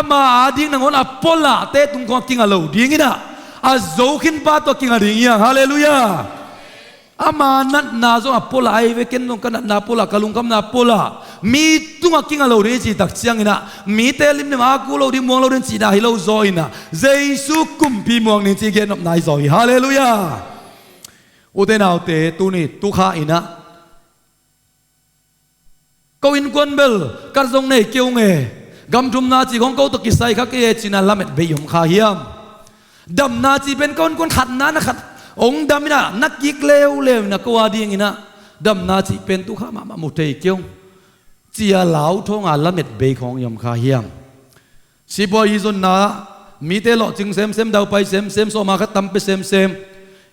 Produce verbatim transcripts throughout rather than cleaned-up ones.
Ama ading nangawn a pualah te tung khawng a kinga lo ding inah, a zo khin pa tawh a kinga ding hi hang. Halleluiah. Ama natna zong a pualah ahi ve, ken zong ka natna pualah, ka lungkhamna pualah, mi tungah kinga lo ding i cih tak cianginah, mite limlim a ku lo ding, muang lo ding cihna hi lo zaw inah, Jesu kumpi muang ding cih gennopna hi zaw hi. Halleluiah. Ute naute, tuni tukha inah ko innkuan bel kat zong nei kei ung e, gam thumna cih khawng ko tawh kisai kha kei e cihna lamet bei i om kha hiam? Damna cih pen ko innkuan khatna na khat hong dam inah na kik leuleu inah ko adinginah damna cih pen tukha mahmah mu thei kei ung, ci-a lau thawnga lamet bei khawng i om kha hiam? Sipuai i zonna, mite lawhcing semsem, daupai semsem, sawma khat tam pia semsem,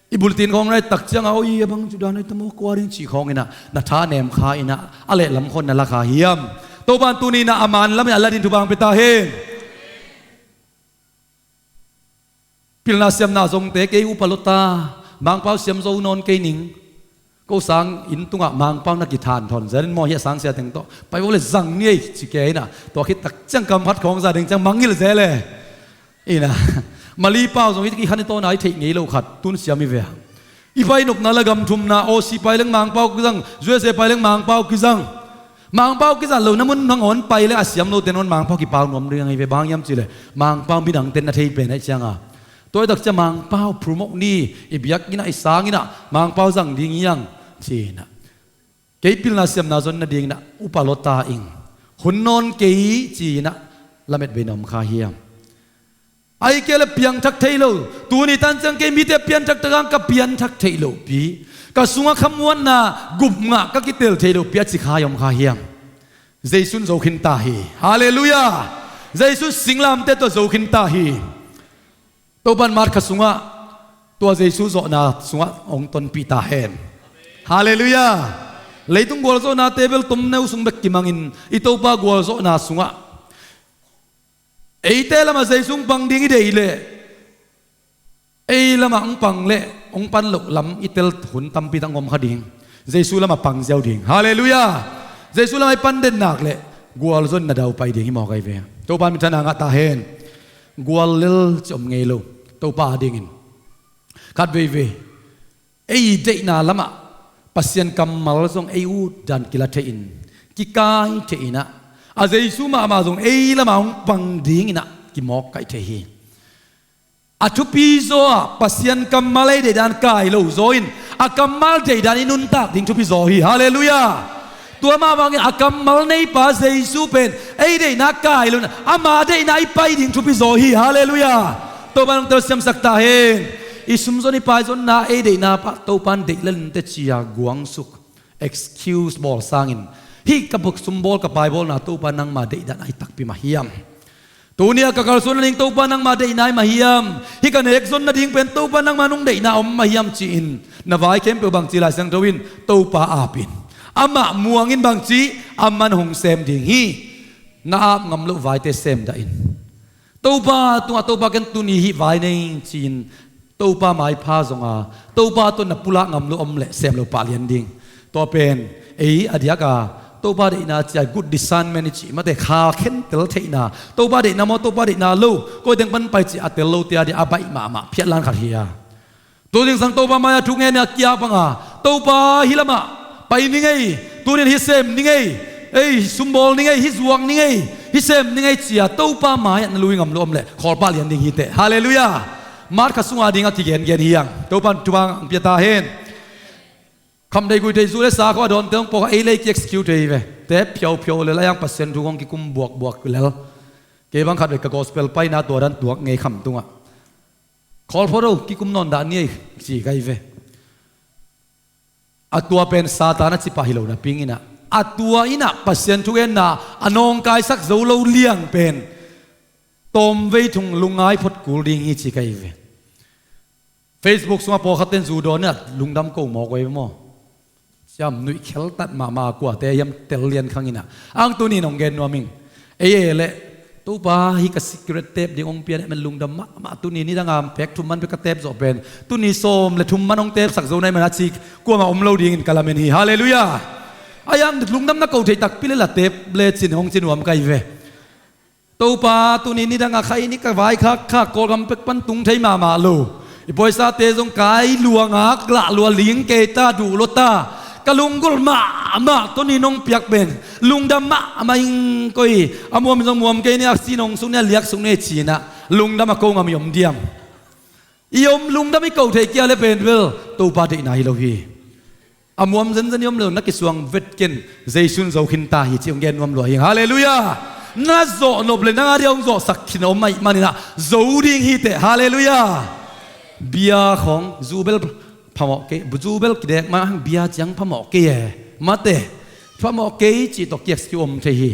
i bulletin khawng na et tak cianga, oi, a bang cu dan ai tamaw, kua ding cih khawnginah na tha nem kha inah a lehlam khawn na la kha hiam? Topa in tuni inah a man lam inah a la ding thupha hong pia ta hen. Pilna siamna zongte kei upa lota, Mangpau siam zo nawn kei ning. Ko sang inn tungah Mangpau na kithan thawn zel in maw, hi a sangsia teng tawh pai vo le zang ni ei ci kei inah, tua khit tak ciang kam khat khawng za ding ciang mangngilh zel e. Inah, Mali pau zong hih khan i tawna i theih ngei lo khat tun siam i ve. I pai nopna la gam thumna, Aussie pai leng Mangpau kizang, U S A pai leng Mangpau kizang. Mangpau kizang lo na mun nangawn pai leng a siam lote nangawn Mangpau kipau nuam ding ahi ve, bang hiam cihleh Mangpau midangte na thei pen ahi cianga. Tua i tak cia Mangpau promote ni, i biakinn ah i sanginah Mangpau zang ding hiang ci inah. Kei pilna siamna zon nadinginah upa lota ing, hun nawn kei ci inah lamet bei na om kha hiam? Ahi kei le piangthak thei lo, tuni tan ciang kei mite pianthak takang ka pianthak theih lohpi, ka sungah khamuanna gupngah ka kitel theih lohpi a ci kha i om kha hiam? Jesu in zo khin ta hi. Halleluiah. Jesu in singlamteh tawh zo khin ta hi. Topa in Mark kha sungah tua Jesu zawhna sungah hong tonpih ta hen. Halleluiah. Leitung gualzawhnate bel tomneu sung bek kimangin i Topa gualzawhna sungah eite lamah Jesu hong pang ding i deih leh, ei lamah hong pang leh hong pan loh lam i tel hun tampi tak hong om kha ding. Jesu lamah pang ziau ding. Halleluiah. Jesu lamah i pan den nak leh gualzawhna daupai ding hi mawk ahi ve. Topa minthanna ngah ta hen. Guallel ci om ngei lo. Topa adingin khat veivei ei deihna lamah Pasian kammal zong ei ut dan kila thei-in, kikai thei-inah, a Jesu mahmah zong ei lamah hong pang dinginah kimawk kaih thei hi. A thupi zaw ah Pasian kammal ei deihdan kai lo zaw in, a kammal deihdan i nuntak ding thupi zaw hi. Halleluiah. Tua mah bangin a kammal neipa Jesu pen ei deihna kai lo in, ama deihna i pai ding thupi zaw hi. Halleluiah. Topa in hong telsiamsak ta hen. I sumzon i paizonna ei deihna pah Topa in deih lel inteh ci-a guangsuk, excuse bawl sangin, hih ka buk sumbawl ka paibawlna Topa nangma deihdan ahi takpi mah hiam? Tuni-ah ka kalsuan nading Topa nangma deihna ahi mah hiam? Hih ka nekzon nading pen Topa nangma nung deihna om mah hiam ci-in na vai khempeuh bangci Lai Siangtho in Topa apin, amah muangin bangci, aman hong sem ding hi. Na ap ngam loh vaite semdah in. Topa tungah Topa ken tuni hih vai nei ci-in Topa maipha zonga Topa tawh na pulak ngam loh om leh sem lo pah lian ding. Tua pen ei a diaka Topa deihna ci-a good discernment i cih mate kha khentel theihna, Topa deihna maw Topa deihna lo, koi teng pan pai cih a tel lote a dia a baih mahmah phiatlan khat hi a. Tu zingsang Topa mai-ah thu ngen a kiap anga, Topa hih lamah pai ni ngei, tunin hih sem ni ngei, ei sumbawl ni ngei, hih zuak ni ngei, hih sem ni ngei ci-a Topa mai-ah na lui ngam lo om leh khawlpah lian ding hi teh. Halleluiah. Mark kha sunga dingah kigengen hi hang. Topa in thupha hong pia ta hen. Khamdei guithei zu le sa khawng a dawnte hong pawk a, ei le ei ki-excuse thei hi ve. Tep phiauphiau lel a, a yang Pasian thu khawng kikum buakbuak lel. Kei bang khat ve ka gospel paina tua dan tuak ngei kham tungah. Khawlpho do kikum nawn dah ni ei ci kai ve. A tua pen Satan a cipah hi lo napi inah, a tua inah Pasian thugenna a nawngkaisak zo lo liang pen tawmvei thung lungngai phot kul ding hi ci kai ve. Facebook sungah pawlkhat ten zu dawn inah lungdam ko mawk uh ei ve maw? Siam nuih kheltat mahmah a kuate hiam tel lian khang inah. Ang tuni in hong gen nuam ing. Ei ei leh Topa hih ka secret tep ding hong pia ne men lungdam mahmah, tuni nidanga pek thum man pek ka tep zawh pen tuni sawm le thum man hong tepsak zo nai man a ci kuamah om lo dingin ka lamen hi. Halleluiah. A yang lungdam na ko thei takpi le la tep lecin hong ci nuam kai ve. Topa, tuni nidang a khai ni ka vaikhak kha Kawlgam pek pan tung thei mahmah lo. I pawisate zong kai lua ngak lah lua ling kei ta, duh lua ta. Ka lunggulh mahmah tuni nong piak pen lungdam mahmah ing ko hi. A muam zong muam kei ni, a si nong suk ni, a liak suk ni ci-in ah lungdam a ko ngam i om diam? I om lungdam i ko thei kia le pen bel Topa deihna hi lo hi. A muam zenzen i om lo, na kisuang vet ken, Jesu in zo khin ta hi ci hong gen nuam lua hi. Halleluiah. Na zawh nop le nang a dia hong zawhsak khin a om ahih manin ah zo ding hi teh. Halleluiah. Bia khawng zu bel phamawh kei, zu bel kidek mah hang bia ciang phamawh kei e. Mate, phamawh kei cih tawh kiak kiu om thei hi.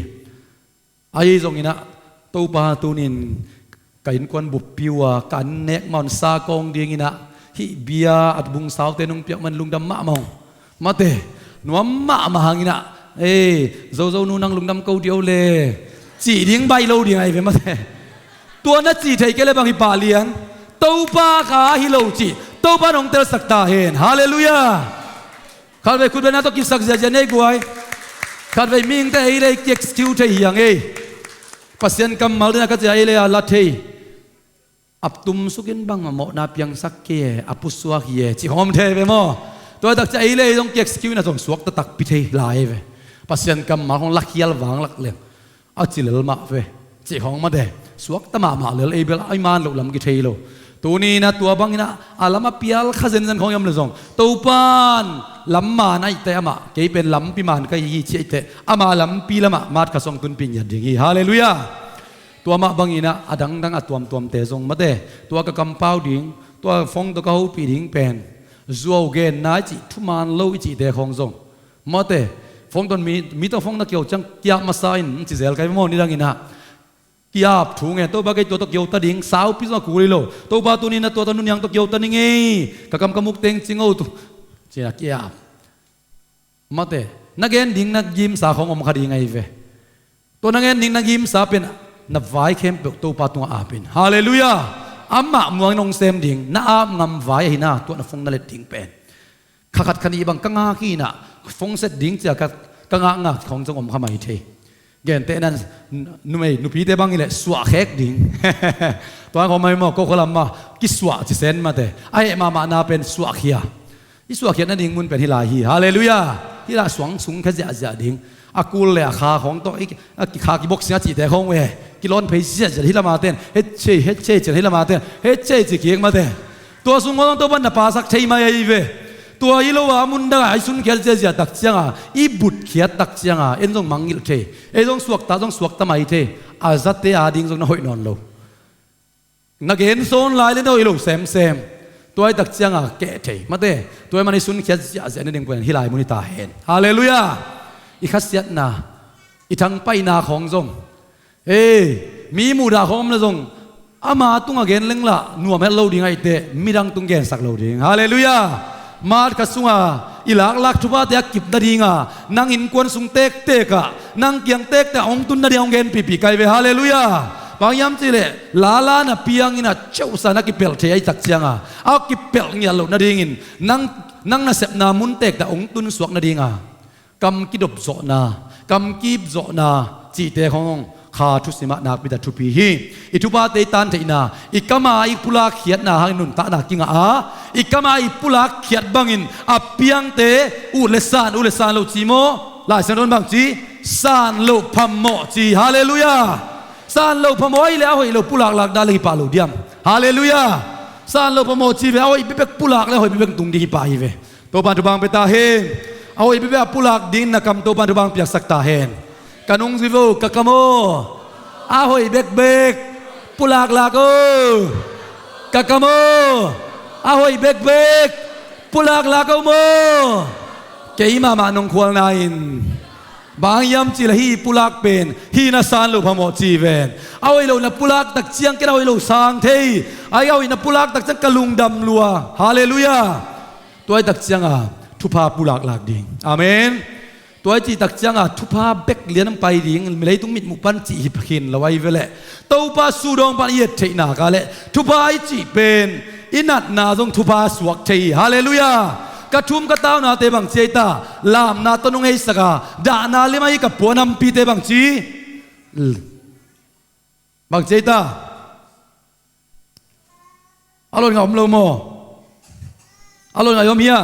Ahi zongin ah Topa, tunin ka innkuan buppi uh a, ka an nek mah un sa kawng dingin ah hih bia a bung saute nong piak man lungdam mahmah ung. Mate, nuam mahmah hangin ah, "Ei, Zozo nu, nang lungdam ko dih o le," cih ding baih lo ding ahi ve mate. Tua na cih thei kei le bang hi pah lian? Topa kha hi lo cih Topa in hong telsak ta hen. Halleluiah. Khatvei khutbetna tawh kisak ziahziah ni ei guai. Khatvei mihingte ei le ei kiak kiu thei hi hang ei. Pasian kammal ding a ka cih a ei le a la thei. A tumsuk in bangmah mawhna piangsak kei e, a pusuak hi e, cih khawng om thei ve maw? Tua takciang ei le ei zong kiak kiu in a zong suakta takpi thei lai ve. Pasian kammal khawng lakhial vanglak leng a ci lel mah ve, cih khawng mate. Suakta mahmah lel, ei bel a i man loh lam kithei lo. Tuni in ah tua bangin ah a lam a pial kha zenzen khawng i om le zong, Topa in lam man ahih teh amah, kei pen lampi man ka hi hi ci ahih teh, ama lampi lamah March kha sung tunpih ngiat ding hi. Halleluiah. Tua mah bangin ah a dangdang a tuamtuamte zong mate, tua ka kampau ding, tua phone tawh ka hopih ding pen, zuau genna i cih, thuman lo i cihte khawng zong mate, phone tawh mi, mi tawh phone na kiho ciang kiap masa in, ci zel kai maw, nidangin ah kiap thu nge, Topa, kei tua tawh kiho ta ding, saupi zong a kul hi lo. Topa, tuni in ah tua tawh nuniang tawh kiho ta ning ei, ka kam ka muk teng cing o tu, ci-in ah kiap. Mate, na gen ding na gimsa khawng om kha ding ahi ve. Tua na gen ding na gimsa pen na vai khempeuh Topa tungah ap in. Halleluiah. Amah muangin hong sem ding, na ap ngam vai ahi na, tua na phone na let ding pen. Kha khat kha nih bang ka ngak hi in ah, phone set ding ci-a ka, ka ngakngak khawng zong om kha mai thei. Gentehna in numei, nupite bang hi leh suahkhek ding. Tua khawng mai maw, ko khualam mah kisuah ci sen mate. A heh mahmahna pen suahkhia. I suahkhiat nading mun pen hih lai hi. Halleluiah. Hih lai suang sung khia ziahziah ding. A kul le a kha khawng tawh, i, a ki-, kha kiboxing a cihte khawng ve, kilawn phei ziahziah hih lama ten, hei cei, hei cei, ci-in hih lama ten, hei cei, ci kik mate. Tua sung khawng Topa in na pasak thei mai ahi ve. Tua hi lo a, a mun dang a i sunkhiat ziahziah tak ciang a, i butkhiat tak ciang a, en zong mangngilh thei, ei zong suakta, zong suakta mai thei. A zate ading zong na hoih nawn lo. Na gen sawn lai le na hoih lo semsem. Tua hi tak ciang a keh thei mate. Tua hi man i sunkhiat ziahziah nading pen hih lai mun hi ta hen. Halleluiah. I khasiatna, i thangpaihna khawng zong, ei, mi muhdah khawng om le zong, ama tungah gen leng lah nuam het lo ding ahih teh, midang tung gensak lo ding. Halleluiah. March kha sunga i laklak thuphate a kip nadinga, nang innkuan sung tektek ah, nang kiang tektek ah hong tun nading hong genpihpih kai ve. Halleluiah. Bang hiam cih leh lala na piangin a ceuhsa na kipelh thei ahih tak ciang a, a kipelh ngiat loh nadingin nang, nang nasepna mun tektek ah hong tunsuak nadinga, kam kidop zawhna, kam kip zawhna cihte khawng kha thusim ah nakpi tak thupi hi. I thuphate i tan theihna, i kam a i pulak khiatna hangin nuntakna kingah a, i kam a i pulak khiat bangin a piangte ut le san, ut le san lo ci maw? Lai Siangtho in bang ci? San loh phamawh ci. Halleluiah. San loh phamawh ahih leh a hoih lo pulaklak dah leng hi pah lo diam? Halleluiah. San loh phamawh ci ve, a hoih bekbek pulak le a hoih bekbek tung ding hi pah hi ve. Topa in thupha hong pia ta hen. A hoih bekbek a pulak dingin na kam Topa in thupha hong piaksak ta hen. Ka nungzui vo, ka kam aw, a hoih bekbek pulaklak o. Ka kam aw, a hoih bekbek pulaklak o maw. Kei mahmah nong khualna in, bang hiam cih leh hih pulak pen hih na san loh phamawh ci ven. A hoih lo na pulak tak ciang ken a hoih lo sang thei. Ahi a hoih na pulak tak ciang ka lungdam lua. Halleluiah. Tua hi tak ciang a thupha pulaklak ding. Amen. Tua hi cih tak ciang a thupha bek lian hong pai ding, leitung mitmuh pan cih hi khin lo ahi ve leh, Topa sudawng pan i et theihna ka leh thupha i cih pen i natna zong thupha suak thei hi. Halleluiah. Ka thum ka taunate bang ci ei ta? Lamna tawh nong heisak a, dahna lim ahi ka puanampite bang ci? Bang ci ei ta? A lotngah om lo maw? A lotngah i om hia?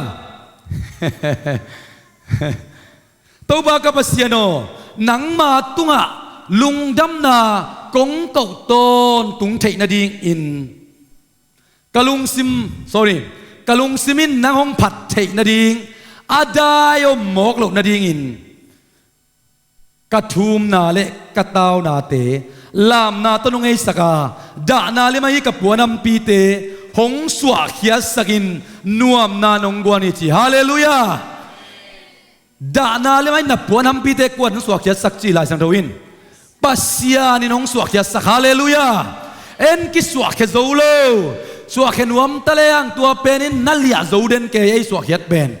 Topa ka Pasian aw, nangma tungah lungdamna kong koh tawntung theih nadingin ka lungsim, sorry, ka lungsim in nang hong phat theih nading a dai om mawk loh nadingin ka thumna le ka taunate lamna tawh nong eisak a, dahna le mah hi ka puanhampite hong suahkhiatsak in nuamna nong guan hi ci. Halleluiah. Dahna le mah hi na puanhampite kuan hong suahkhiatsak ci Lai Siangtho in? Pasian in hong suahkhiatsak. Halleluiah. En kisuahkhia zo lo. Suahkhia nuam ta leng tua pen in na liah zo den kei ei suahkhiat pen.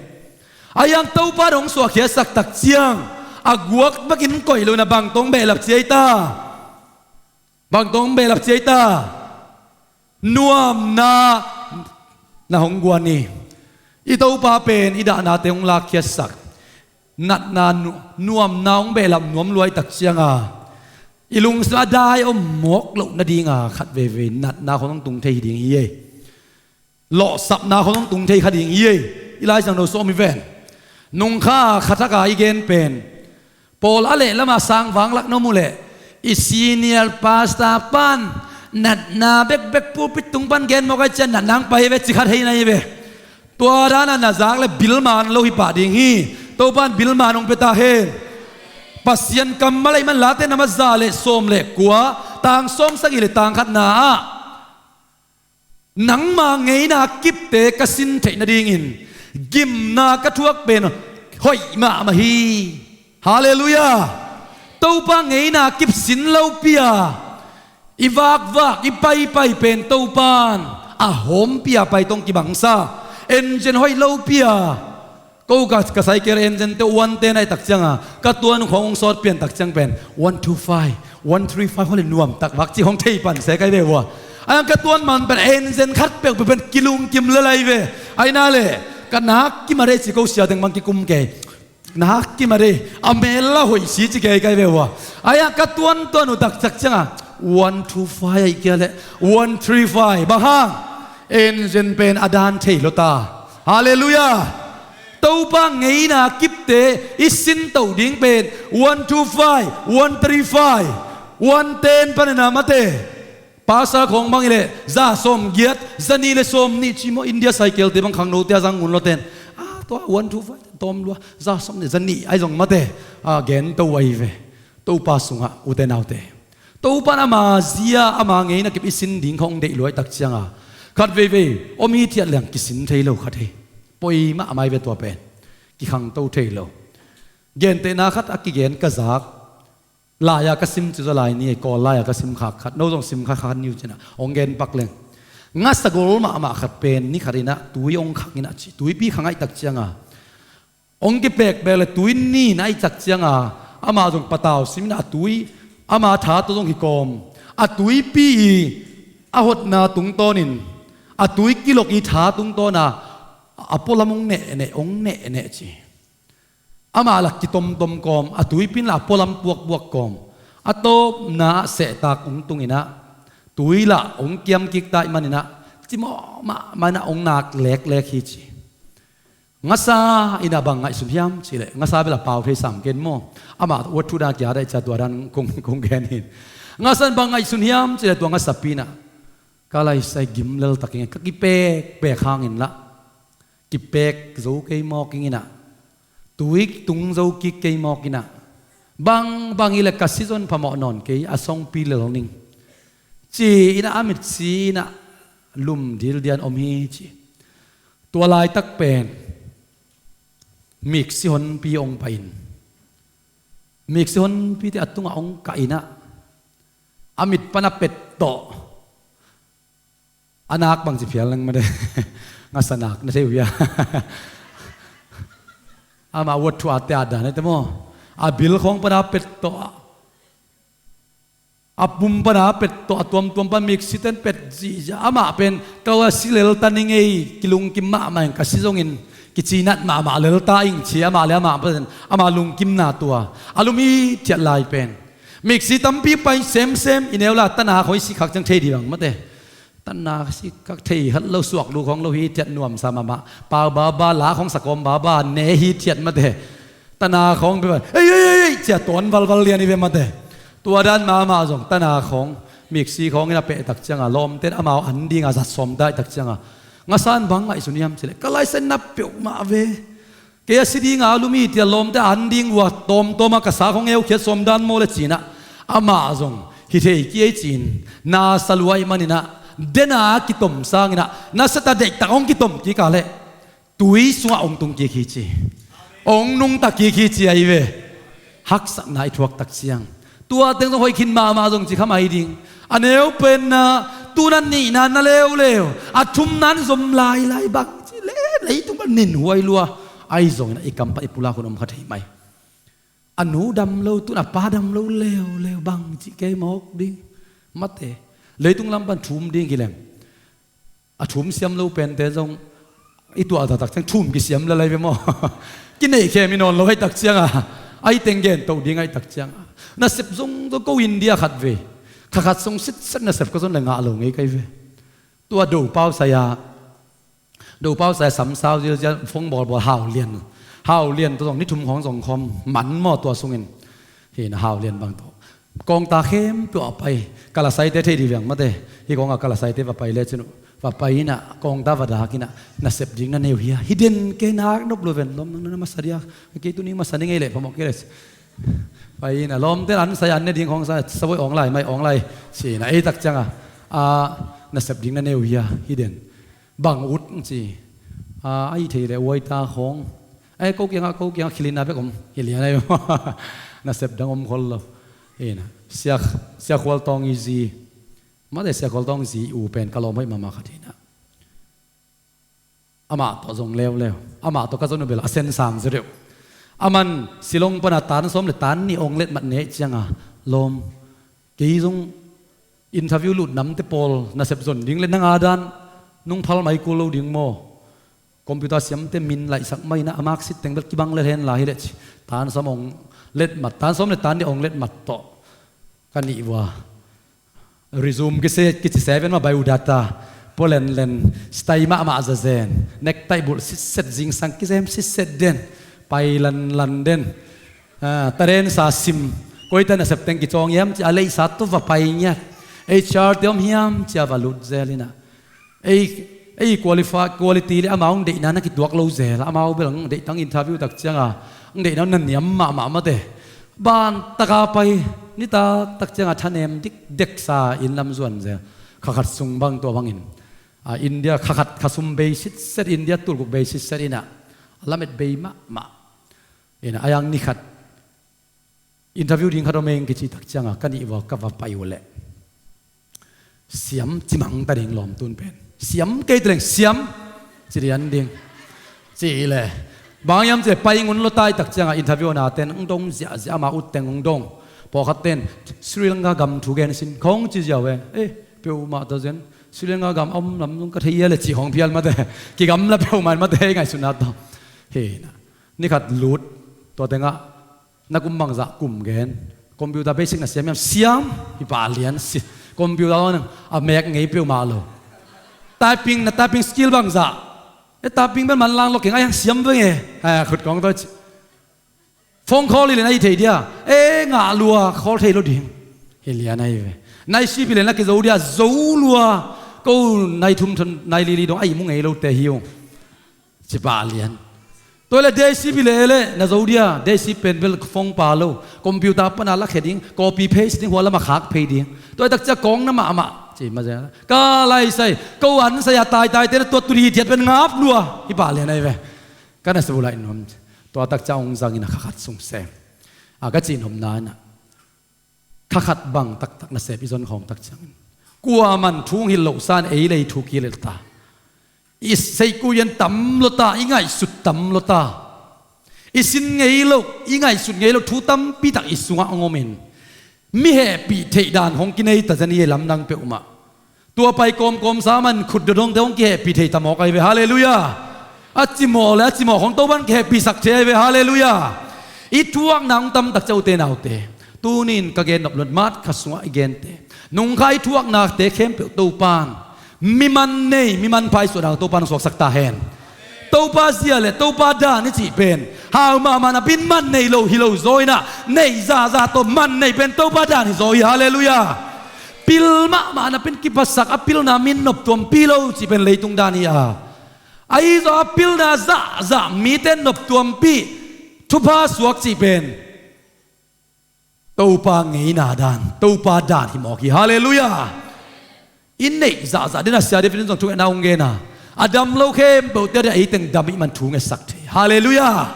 Ahi hang Topa in hong suahkhiatsak tak ciang a guak bekin koih lo na bang tawh hong behlap ci ei ta? Bang tawh hong behlap ci ei ta? Nuamna na hong guan hi. I Topa pen i dahnate hong lakkhiatsak. Natna nu-, nuamna hong behlap nuam lua i tak cianga i lungsim a dai om mawk loh nadinga khat veivei natna khong hong tung thei hi ding hi ei. Lawhsapna khong hong tung thei kha ding hi ei. I Lai Siangtho sawm i ven. Nungkha kha thaka i gen pen, pawl a lehlamah sang vanglak na om uh leh i senior pastor pan natna bekbek pulpit tung pan gen mawk ai cian natna hong pai hi ve ci kha thei na hi ve. Tua dana na zak le bilman lo hi pah ding hi. Topa in bilman hong pia ta hen. Pasian kammal ahih man Late na masa le sawm le kua, tang sawm sagih le tang khatna ah, nangma ngeina kipte ka sin theih nadingin gimna ka thuak pen hoih mahmah hi. Halleluiah. Topa ngeina kip sin lopi a i vakvak i paipai pen Topan a hawmpi a pai tawh hong kibangsa. Engine hoih lopi a ko ka, ka cycle engine te one ten ahih tak cianga ka tuan khong hong sawt pian tak ciang pen one two five, one three five hong le nuam tak vak ci hong thei pan se kai ve ua. Ahi hang ka tuan man pen engine khat peuhpeuh pen kilungkim le lai ve. Ahi na le ka nak kim a rei ci ko sia teng bang kikum kei. Nak kim a rei a mel la hoih si ci kei kai ve ua. Ahi hang ka tuantuan uh tak cianga one two five ahih kia le one three five bang hang engine pen a dan thei lo ta. Halleluiah. Topa ngeina kipte i sintoh ding pen one two five, one three five, one ten panin a mate. Pastor khong bang i le za sawm giat, za nih le sawm nih ci maw, India cycle te bang khangnote a zang ngun lawten a tua one two five tawm lua, za sawm nih, za nih ai zong mate. A gento ai ve. Topa sungah ute naute, Topa in ama zia ama ngeina kip i sin ding khong deih luai tak cianga khat veivei om hi thiat leng kisin thei lo khat hi. Poi mahmah i ve tua pen. Kikhangto thei lo. Gentehna khat a kigen ka zak. Lai-a ka sim ci zaw lai ni ei, Kawl lai-a ka sim khak khat, no zong sim khak khat ni uh cinah hong gen pak leng. Ngasa gol mahmah khat pen ni khat inah tui hong khang inah ci, tuipi khang ahih tak cianga hong kipekpek le tui nin ahih tak cianga amah zong patau sim inah a tui ama tha tawh zong hi kawm. A tuipi i a hotna tungtawnin a tui kilok i tha tungtawna a pualam hong nehneh, hong nehneh ci. Amah lak kitomtom kawm, a tuipi in lah a pualam puakpuak kawm. A tawpna ah sehtak hong tung inah tui lah hong kiam kik ta ahih maninah cimawh mahmah inah hong nak leklek hi ci. Ngasa inah bang ngaihsun hiam cihleh, ngasa bel a pau thei sam ken maw? Amah uat thu dan kia daih cia tua dan kong, kong gen hin. Ngasa in bang ngaihsun hiam cihleh tua ngasapi inah ka laisai gim leltak ing, ka kipekpek hangin lah kipek zo kei mawk ing inah, tui tung zo kik kei mawk inah, bangbang hileh ka si zon phamawh nawn kei, a songpi lel ning ci inah a mitsi inah lum dildian om hi ci. Tua laitak pen miksi honpi hong pai in, miksi honpite a tungah hong kah inah a mit pan a pet tawh a nak bangci phial leng mate. Ngasa nak na thei uh hia? Amah uat thu atte a dan ete maw? A bil khawng pana pet tawh, a pum pana pet tawh, a tuamtuam pan miksi ten pet zihziah. Amah pen ka si lelta ning ei, kilungkim mahmah ing, ka si zongin kicinat mahmah lelta ing ci. Amah le amah pen ama lungkimna tua a lum i thiat lai pen Miksi tampi pai semsem i neu la, tana khawng i sik khak ciang thei dih bang mate. Tana sik khak thei khat lo, suak lu khawng lo hi thiat nuamsa mahmah. Pau baba, la khawng sakawm baba, ne hi thiat mate. Tana khawng bia, ei, ei, ei, ei, cia tawn valval lian i ve mate. Tua dan mahmah zong tana khawng, miksi khawng in a peh tak cianga lawmten amau an dinga zat sawm daih tak cianga, ngasan bang ngaihsun hiam cileh, ka laisen na peuhmah ve. Kei a si dinga lum hi tia lawmte an ding uh a tawmtawma ka sa khawng eukhiat sawm dan maw le cinah, amah zong hi thei kei ei cin, na sa lua ih maninah, dena kitom sanginah, na seta deihtak hong kitom kika leh tui sungah hong tung kik hi ci. Hong nungta kik hi ci ahi ve. Haksatna i thuak tak ciang, tua teng zong hoih khin mahmah zong ci kha mai ding. A neu penna, tuna nihna na leuleu, a thumna an zom lailai bang ci le, leitung pan nin huai lua. Ahi zongin a i kam pan i pulak hun om kha thei mai. A nu dam lo, tuna pa dam lo leuleu bang ci kei mawk ding. Mate, leitung lam pan thum ding hi lem. A thum siam lo pente zong i tuah taktak ciang thum kisiam lalai ve maw? Kineih khem i nawn lo ahi tak cianga, ahi teng gen toh ding ahi tak cianga, nasep zong zong ko India khat ve. Kha khat sung sitset nasep ka zon le ngah lo ngei kai ve. Tua do pau saya, do pau saya samsau ziazia fong bawlbawl hau lian. Hau lian tua zong ni thum khawng zong khawm man maw tua sungin. Hi na hau lian bang tawh kawngta khempeuh a pai. Kalasaite thei dih viang mate. Hi kawnga kalasaite va pai le cin uh, va pai inah kawngta va dak inah, nasep ding na neu hia? Hi den kei nak nop lo ven lom nang na masa dia. Kei tuning masa ni ngei leh phamawh kei le ci. Pai inah lawmte an sai an ne ding khawng sa, sa voi awng lai mai awng lai. Ci inah ei tak cianga, a, nasep ding na neu hia? Hi den. Bang ut ci. A, ahi thei le uaita khawng. Ai, ko kiangah, ko kiangah khilina bek om. Hi lian ai. Nasep dang om khol lo. Ina, Sia, Sia Khual Tawng i zi. Mate Sia Khual Tawng zi u pen ka lawm hoih mahmah khat hi na. Amah tawh zong leuleu. Amah tawh ka zon uh bel a sen sang zi deuh. Aman Silong pana tan sawm le tan nih ong let mat neh cianga lawm. Kei zong interview lut namte pawl nasep zon ding le nanga dan nung phal mai kul lo ding maw? Computer siamte min laihsak mai na a marksheet teng bel kibang le hen la hi le ci. Tan sawm ong let mat, tan sawm le tan nih ong let mat tawh ka nih vua. Resume kise, kici seven ma biodata. Polen len, style mahmah zazen. Necktie bulh sitset, zingsang kizem sitset den. Pai lanlan den. Ah, taren sa sim. Koita nasep teng kicawng hiam ci a leisa tu va pai ngiat. H R te om hiam ci a va lut zel ina. Ei, ei qualify, quality le amau ang deihna na kituak lo zel a, amau bel ang deihtang interview tak cianga ang deihna na niam mahmah mate. Ban taka pai, nitak tak cianga thanem dikdek sa in lam zuan zel. Kha khat sung bang tua bangin, a, India kha khat kha sum bei sitset, India tulkuk bei sitset ina, a lamet bei mahmah. Ina, ayang ni khat interview ding khat om eng kici tak cianga ka nih vua ka va pai uh leh siam cimang ta ding lawm tun pen. Siam kei teleng siam ci dian ding. Ci le bang hiam ci le pai ngun lo tai tak cianga interview na ten ang dong ziahziah ama ut teng ang dong. Pawlkhat ten Sri Lanka gam thu gen sin khong ci ziau e. Eh, peuhmah ta zen Sri Lanka gam a om lam zong ka thei ia le ci khong phial mate. Kigam la peuhmah mate ngaihsutna ta. Hi na. Ni khat lut tua tengah na kum bangzah kum gen. Computer basic na siam hiam? Siam. Hi pa lian si. Computer on a mek ngei peuhmah lo. Typing na typing skill bangzah. E typing bel manlang lo keng a hiang siam veng e. Ha, khut kong toi ci. Phone call i len a hi thei dia. E ngah lua call thei lo ding. Hi lian a hi ve. Nai sip i len a kizo dia zo lua. Ko nai thum thon nai lili dong a i mu ngei lo te hi ung. Ci pah lian. Tua le day shift hi le le na zo dia, day shift pen bel phone pa lo, computer pana la khe ding, copy paste ding, hua lama khak phei ding. Tua tak cia kawng na mahmah ci ma zel. Ka lai sai, ko an sai a tai tai te na tua tuli thiat pen ngap lua hi pah lian ai ve. Ka na sa bu lai nuam. Tua tak cia ong zang in a kha khat sung se. A ka ci nuam na na. Kha khat bang taktak nasep i zon khawng tak ciangin kuaman thu hong hilh loh san ei le i thu kile ta. I seihkuh i en tam lo ta, i ngaihsut tam lo ta. I sin ngei loh, i ngaihsut ngei loh thu tampi tak i sungah hong omin mi hehpih theih dan hong kinei ta zen i ei lamdang peuhmah. Tua pai kawmkawm sa man khut dodongte hong kihehpih thei ta mawk ai ve, halleluiah. A cimawh le a cimawh hong Topan kihehpihsak thei ai ve, halleluiah. I thuakna hong tamtak cia ute naute. Tunin ka gen nop luat mat kha sungah i gente, nungkhai thuaknate khempeuh Topan mi man nei, mi manpha i suahna Topan hong suaksak ta hen. Topa zia le Topa dan i cih pen hau mahmah napin man nei lo hi lo zaw inah, neih zahzah tawh man nei pen Topa dan hi zaw hi. Halleluiah. Pil mahmah napin kiphasak, a pilna min noptuampih lo cih pen leitung dan hi a, ahi zaw a pilna zahzah mite noptuampih, thupha suak cih pen Topa ngeina dan, Topa dan hi mawk hi. Halleluiah. I neih zahzah dina sia definition zong thungetna hong gena, a dam lo khempeuhte a dia eiteng dam i man thu ngetsak thei. Halleluiah.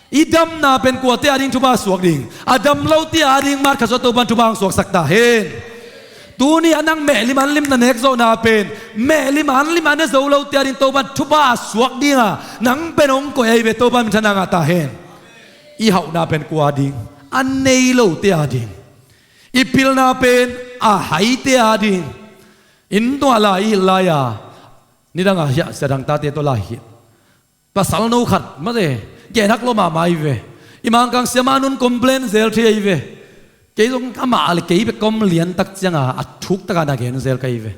I damna pen kuate a ding thupha suak ding? A dam lote a ding mat kha sungah Topan thupha hong suaksak ta hen. Tuni a nang mehlim anlim na nek zawhna pen mehlim anlim a ne zo lote a ding Topan thupha a suak dinga nang pen hong koih ahi ve. Topan minthanna ngah ta hen. I hauhna pen kua ding? A nei lote a ding. I pilna pen a haite a ding. Inn tungah lai i hilh lai-a, nidanga hiah sia dangtate tawh lai hilh, pasal no khat mate, gen hak lua mahmah ahi ve. I Mangkang siamah nun complain zel thei ahi ve. Kei zong amah le kei bek kom liantak cianga a thuktaka na gen zel ka hi ve.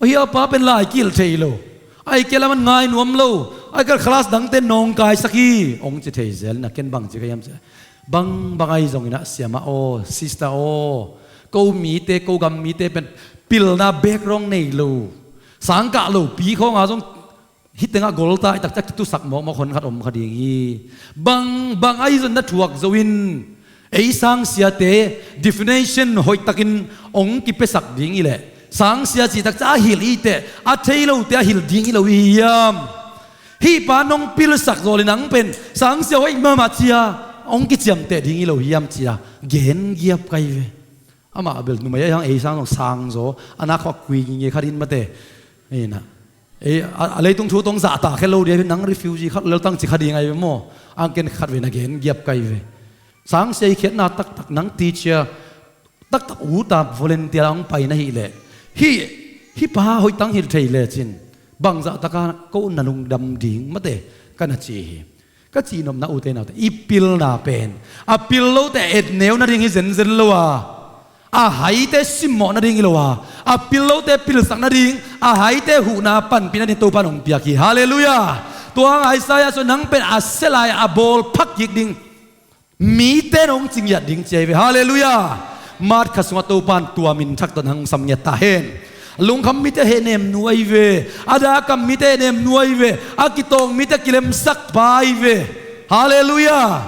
Ahi a pa pen lai kihilh thei lo, ai kei laman ngai nuam lo, ai kal khalas dangte nawngkaisak hi hong ci thei zel inah ken bang ci ka hiam ci, bangbang ahi zongin ah siamah aw, sister aw, ko mite, ko gam mite pen pilna background nei lo, sangkah lopi khawnga zong hih tengah golta i taktak kitusak mawkmawk hon khat om kha ding hi. Bangbang ahi zong na thuak zo in, ei sangsiate definition hoihtakin hong kipiasak ding hileh, sangsia cih takcia a hilh i teh a thei lote a hilh ding hi lo hi hiam? Hih pa nong pilsak zaw le nang pen sangsia hoih mahmah cia hong kiciamteh ding hi lo hiam cia gen giap ka hi ve. Amah bel numei a hiang ei sang zong sang zaw a nak khawk kui nginge khat in mate. Ei na, ei a, a leitung thu tong zahta khe lo dia nang refugee khat leltang ci kha ding ai ve maw? Angken khat ve na gen giap kai ve. Sang sei khiatna taktak nang teacher taktak uta volunteer a hong pai na hih leh hih, hih pa hoih tang hilh thei lecin bangzah taka ko na lungdam ding mate ka na ci hi. Ka cihnopna ute naute, i pilna pen a pil lote etneu nading hi zenzen lo a, a haite simmawh nading hi lo a, a pil lote pilsak nading, a haite huhna panpih nading Topa in hong piak hi. Halleluiah. Tua hang Isaiah sua nang pen a sia lai a bawl phak kik ding, mite in hong cingiat ding ci ahi ve. Halleluiah. Mat khat sungah Topa in tua min thak tawh nang hong sam ngiat ta hen. Lungkham mite hehnem nu ahi ve. A dakam mite hehnem nu ahi ve. A kitawng mite kilemsak pa ahi ve. Halleluiah.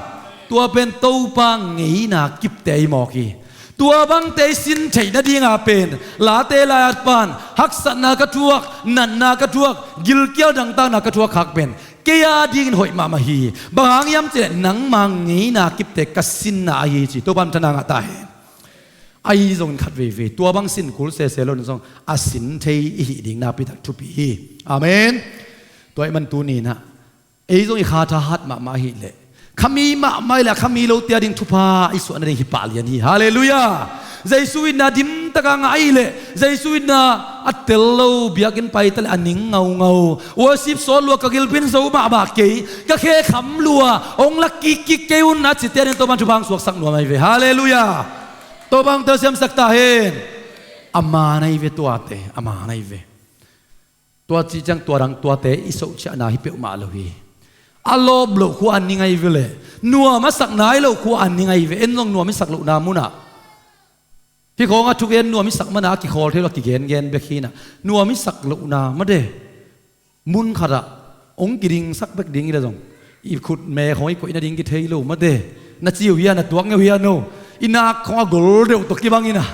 Tua pen Topa ngeina kipte ahi mawk hi. Tua bangte i sin theih nadinga pen late lai-at pan haksatna ka thuak, natna ka thuak, gilkial dangtakna ka thuak khak pen kei a dingin hoih mahmah hi. Bang hang hiam cihleh nangma ngeina kipte ka sinna ahi ci. Topa in thana ngah ta hen. Ahi zongin khat veivei tua bang sin kul sese lo in zong a sin thei i hih ding nakpi tak thupi hi. Amen. Tua ahih man tuni-in ah ei zong i kha tha hat mahmah ahih leh, khami mahmah ahih leh a khami lote a ding thupha i suah nading hi pah lian hi. Halleluiah. Jesu itna dimtaka ngah ahih leh, Jesu itna a tel lo, biakinn pai ta leh a ning ngaungau, worship sawt lua, ka gilpi in zo mahmah kei, ka khe kham lua, hong la kikkik kei un a cite a ding Topa in thupha hong suaksak nuam ahi ve. Halleluiah. Topa hong telsiamsak ta hen. A man ahi ve tuate, a man ahi ve. Tua cih ciang tua dang tuate i sohciahna hi peuhmah lo hi. A lawp loh khua a ning ahi ve leh, nuam a sak nai loh khua a ning ahi ve. En zong nuam i sak lohna munah, hih khawngah thugen nuam i sak mana a kikhawl thei lo a kigengen bek hi inah, nuam i sak lohna mate, mun khatah hong kidingsak bek ding hi leh zong i khut me khawng i koih nading kithei lo mate. Na ci uh hia, na tuak ngei uh hia no? I nak khawng a gol deuh tawh kibang inah,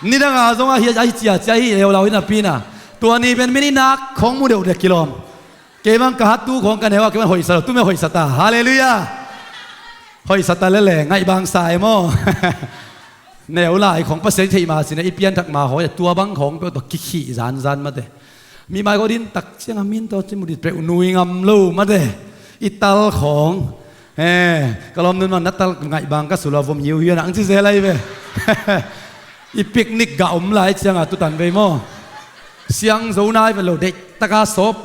nidanga zong ahi, ahi ciacia hi leulau hi napi inah, tua ni pen min i nak khawng mu deuh deuh kilawm. Kei bang ka hat tu khawng ka neu a, kei bang hoihsa lo, tu meh hoihsa ta. Halleluiah. Hoihsa ta lele, ngaih bangsa e maw? Neu lai khawng Pasian i theih ma cin a i pianthak ma hawi a, tua bang khawng peuh tawh kikhih zanzan mate. Mi mai kawdin tak cianga min tawh ci mu dit peuh nui ngam lo mate. I tal khawng, eh, ka lawm nun man na tal ngaih bang ka sulua vom hiuhiu nang ci zel ahi ve. I picnic gah om lai cianga tutan vei maw? Siang zo nai ve lo, deihtaka sawp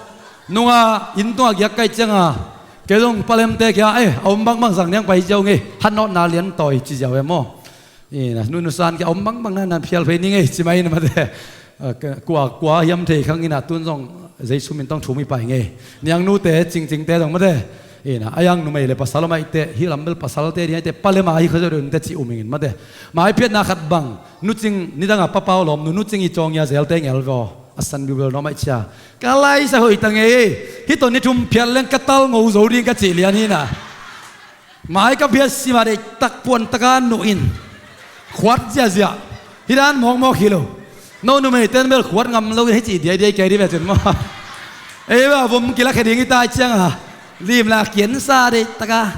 nunga inn tunga giak kai cianga Kei zong palemte kia, eh, a om bangbang zang niang pai ziau ngei, hanawtna lian tawi ci ziau e maw? Ina, nu, nusan kia a om bangbang na nan phial phei ni ngei ci mai na mate. Kua, kua hiam thei khang ina tun zong Jesu min tawng thum i pai ngei. Niang nute, cingcingte zong mate. Ina, a yang numei le pasal om aite, hi lam bel pasalte ding aite, palem a hi kha zodunte ci um ingin mate. Mai phiatna khat bang, nucing, nidanga papau lawm, nu, nucing i cawng ia zelte ngel vaw. A san biubel nawm aih cia. Ka laisa hoih ta ngei. Hih tawh ni thum phiat leng ka tal ngo zo ding ka cih lian hi na. Mai ka phiat sima deih tak puan taka nuh in. Khuat ziahziah. Hih dan mawkmawk hi lo. No numei ten bel khuat ngam lo in hei cih diaidiai kei dih ve cin maw. Ei va vom kila khe ding i tai cianga. Limla kiansa deih taka.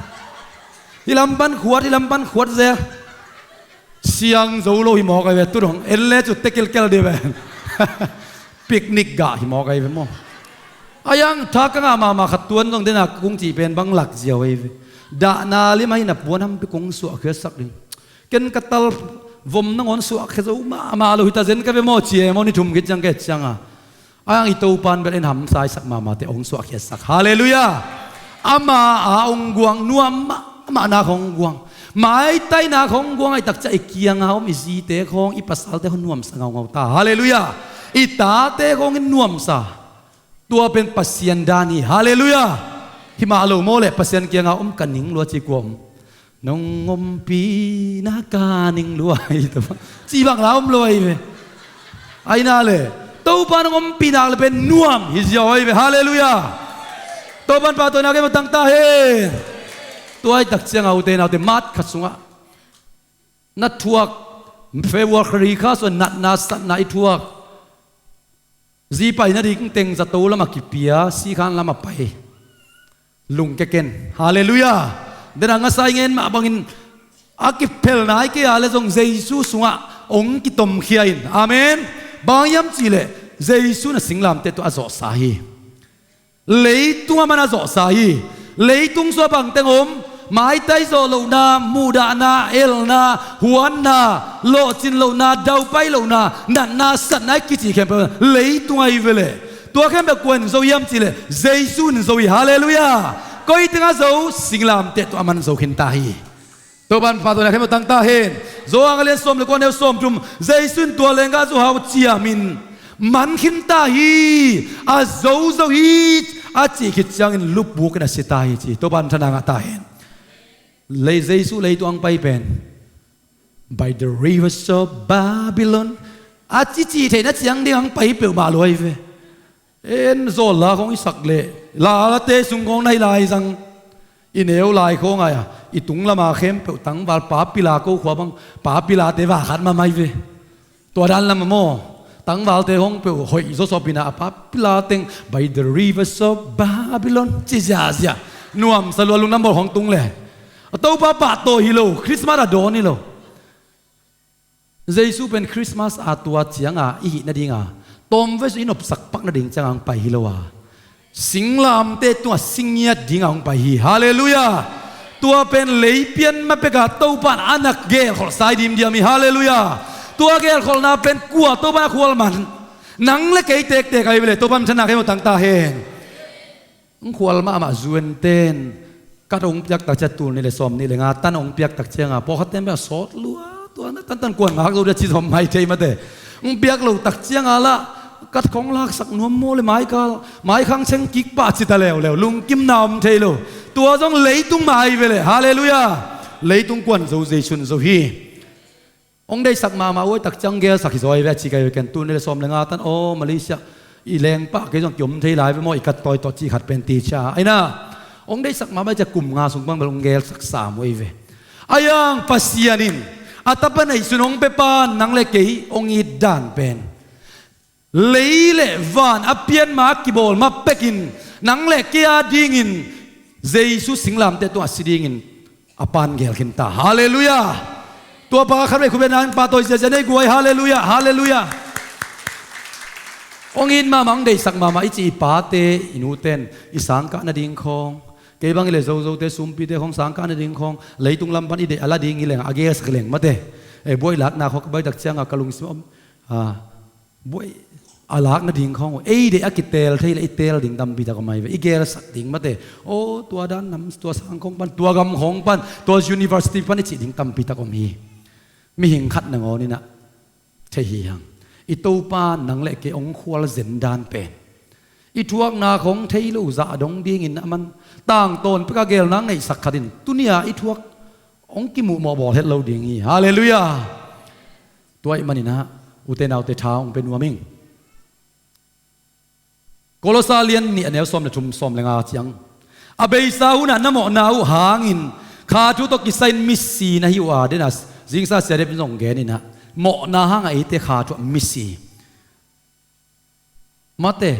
Hih lam pan khuat, hih lam pan khuat zel. Siang zo lo hi mawk ai ve, tu dong en le cu tekilkel dih ve. Picnic gah hi mawk ai ve maw? A yang tha ka ngah mahmah khat tuan zong dena kung cih pen bang lak ziau ai ve. Dahna lim ahi na puan hampi kung suahkhiatsak ding. Ken ka tal vom nangawn suahkhia zo mahmah lo hi ta zen ka ve maw ci e maw ni thum khit ciang ka et cianga. A yang i Topan bel en hamsa i sak mahmahte hong suahkhiatsak. Halleluiah. Ama a hong guang nuam mahmahna hong guang. Maitaina hong guang ai takcia i kianga om i zite khong i pasalte hong nuamsa ngaungau ta. Halleluiah. I tate khong in nuamsa. Tua pen Pasian dan hi. Halleluiah. Himah lo maw le Pasian kianga om ka ning lua ci kua om. Nong ompina ka ning lua hi. Ci bang la om lua hi ve. Aina le Topa nong ompina le pen nuam hi ziau hi ve. Halleluiah. Topan pahtawinak ei maw tangta hen. Tua ai takcianga ute naute mat khat sungah na thuak February kha sua natna satna i thuak. Zi pai nading teng zato lama kipia, sikhan lama pai. Lungke ken. Halleluiah. Dena ngasai ngen mah bangin a kiphelna i kei a le zong Jesu sungah hong kitomkhia in. Amen. Bang hiam cihleh Jesu na singlamteh tu a zawhsa hi. Leitung a man a zawhsa hi. Leitung sua bangteng om, maitai zawh lohna, muhdahna, elna, huanna, lawhcin lohna, daupai lohna, natna satna i kici khempeuh leitung ahi veleh. Tua khempeuh kua in zo hiam cihleh Jesu in zo hi. Halleluiah. Koi tengah zo, singlamteh tua a man zo khinta hi. Topan pahtawinak khempeuh tangta hen. Johan a lian sawm le kua neu sawm thum, Jesu in tua lenggah zuhau ciamin man khinta hi, a zo zo hi, a cih khit ciangin lupukin a sita hi ci. Topan thana ngah ta hen. Lei Jesu leitung ang pai pen by the rivers of Babylon a cici theihna ciang ding ang pai peuhmah luai ve. En zawlla khong i sak leh lalate sung khong nai lai zang i neu lai khong ai a i tung lama khempeuh tangval papila ko khua bang papilate vakhat mamai ve. Tua dan lama maw tangvalte khong peuh hoih zawsawpina a papila teng by the rivers of Babylon ci ziazia nuamsa lua lungdam bawl khong tung le a Topa pahtawi hi lo Christmas a dawn hi lo. Jesu pen Christmas a tua cianga i hih nadinga tawmvei sung i nopsak pak nading cianga hong pai hi lo a singlamteh tungah singiat dinga hong pai hi. Halleluiah. Tua pen leipian mapeka Topan a nak gelkholh sai dimdiam hi. Halleluiah. Tua gelkholhna pen kua Topan a khualman nang le kei tektek ahi vele Topan thanak hei maw tangta hen. Hong khual mahmah zuenten kat hong piak takcia tul nih le sawm nih le nga tan hong piak takcianga pawlkhat ten bia sawt lua tua na tantan kuan ngak zo dia ci zom mai thei mate. Hong piak lo takcianga lah kat khong laksak nuam maw le maikal maikhang ceng kik pah cita leuleu lungkimna om thei lo. Tua zong leitung mah ahi vele. Halleluiah. Leitung kuan zo Jesu in zo hi. Hong deihsak mahmah uai takciang gelsak hi zaw ahi ve a ci kai ve ken tul nih le sawm le nga tan aw Malaysia i lengpah kei zong kiom thei lai ve maw i kat tawi tawh cih khat pen ti cia aina. Hong deihsak mahmah cia kum nga sung bang bel hong gelsak sam uai ve. A yang Pasian in a tapa neihsun hong pepa nang le kei hong it dan pen lei le van a pianma a kibawl ma pekin nang le kei a dingin Jesu singlamteh tungah si dingin a pan gel khin ta. Halleluiah. Tua pa khat vei khut beng nang pahtawi ziazia nei guai. Halleluiah. Halleluiah. Hong it mahmah hong deihsak mahmah i ci i pate i nuten i sangkah nading khawng kei bang i le zozote sumpite khawng sangkah nading khawng leitung lam pan i deih a la ding i leng a gelsak leng mate. Ei buaih lakna khawng ka baitak cianga ka lungsim om. Buai a lak nading khawng uh ei deih a kiteel thei le i teel ding tampi tak om ahi ve. I gelsak ding mate, aw tua dan nam tua sang khawng pan, tua gam khawng pan, tua university pan i cih ding tampi tak om hi. Mihing khat nangawn inah thei hi hang. I Topa nang le kei hong khual zen dan pen i thuakna khawng thei lo zah dong dingin a man tangtawn peka gel nang neihsak khat in tunia i thuak hong kimuhmawh bawl het lo ding hi. Halleluiah. Tua ih maninah ute naute tha hong pe nuam ing. Kolosa lian nih a neu sawm le thum, sawm le nga ciang, a beisa hunah na mawhna uh hangin kha thu tawh kisai-in misi na hi uh a, dena zingsa siadep in zong gen inah mawhna hangah eite kha thu ah misi. Mate,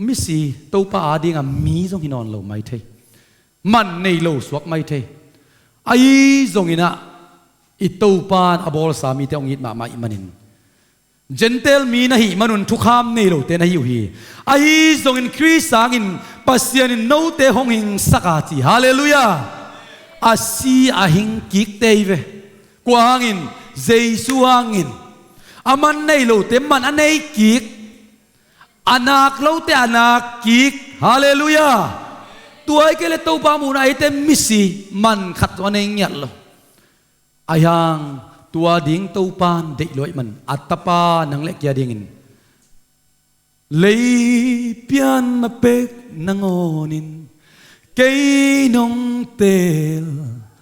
misi Topa adinga mi zong hi nawn lo mai thei. Man nei lo suak mai thei. Ahi zonginah i Topa in a bawlsa mite hong it mahmah ih manin Gentile mi na hih manun thukham nei lote na hi uh hi. Ahi zongin Khrist sangin Pasian in note hong hingsak a ci. Halleluiah. A si a hing kikte hi ve. Kua hangin? Jesu hangin. A man nei lote man a nei kik, a nak lote a nak kik. Halleluiah. Tua hi kei le Topa muhna eite misi man khat zong a nei ngiat lo. Ahi hang tua ding Topa in deih lua ih man a Tapa nang le kei adingin lei pian ma pek nangawnin kei nong teel.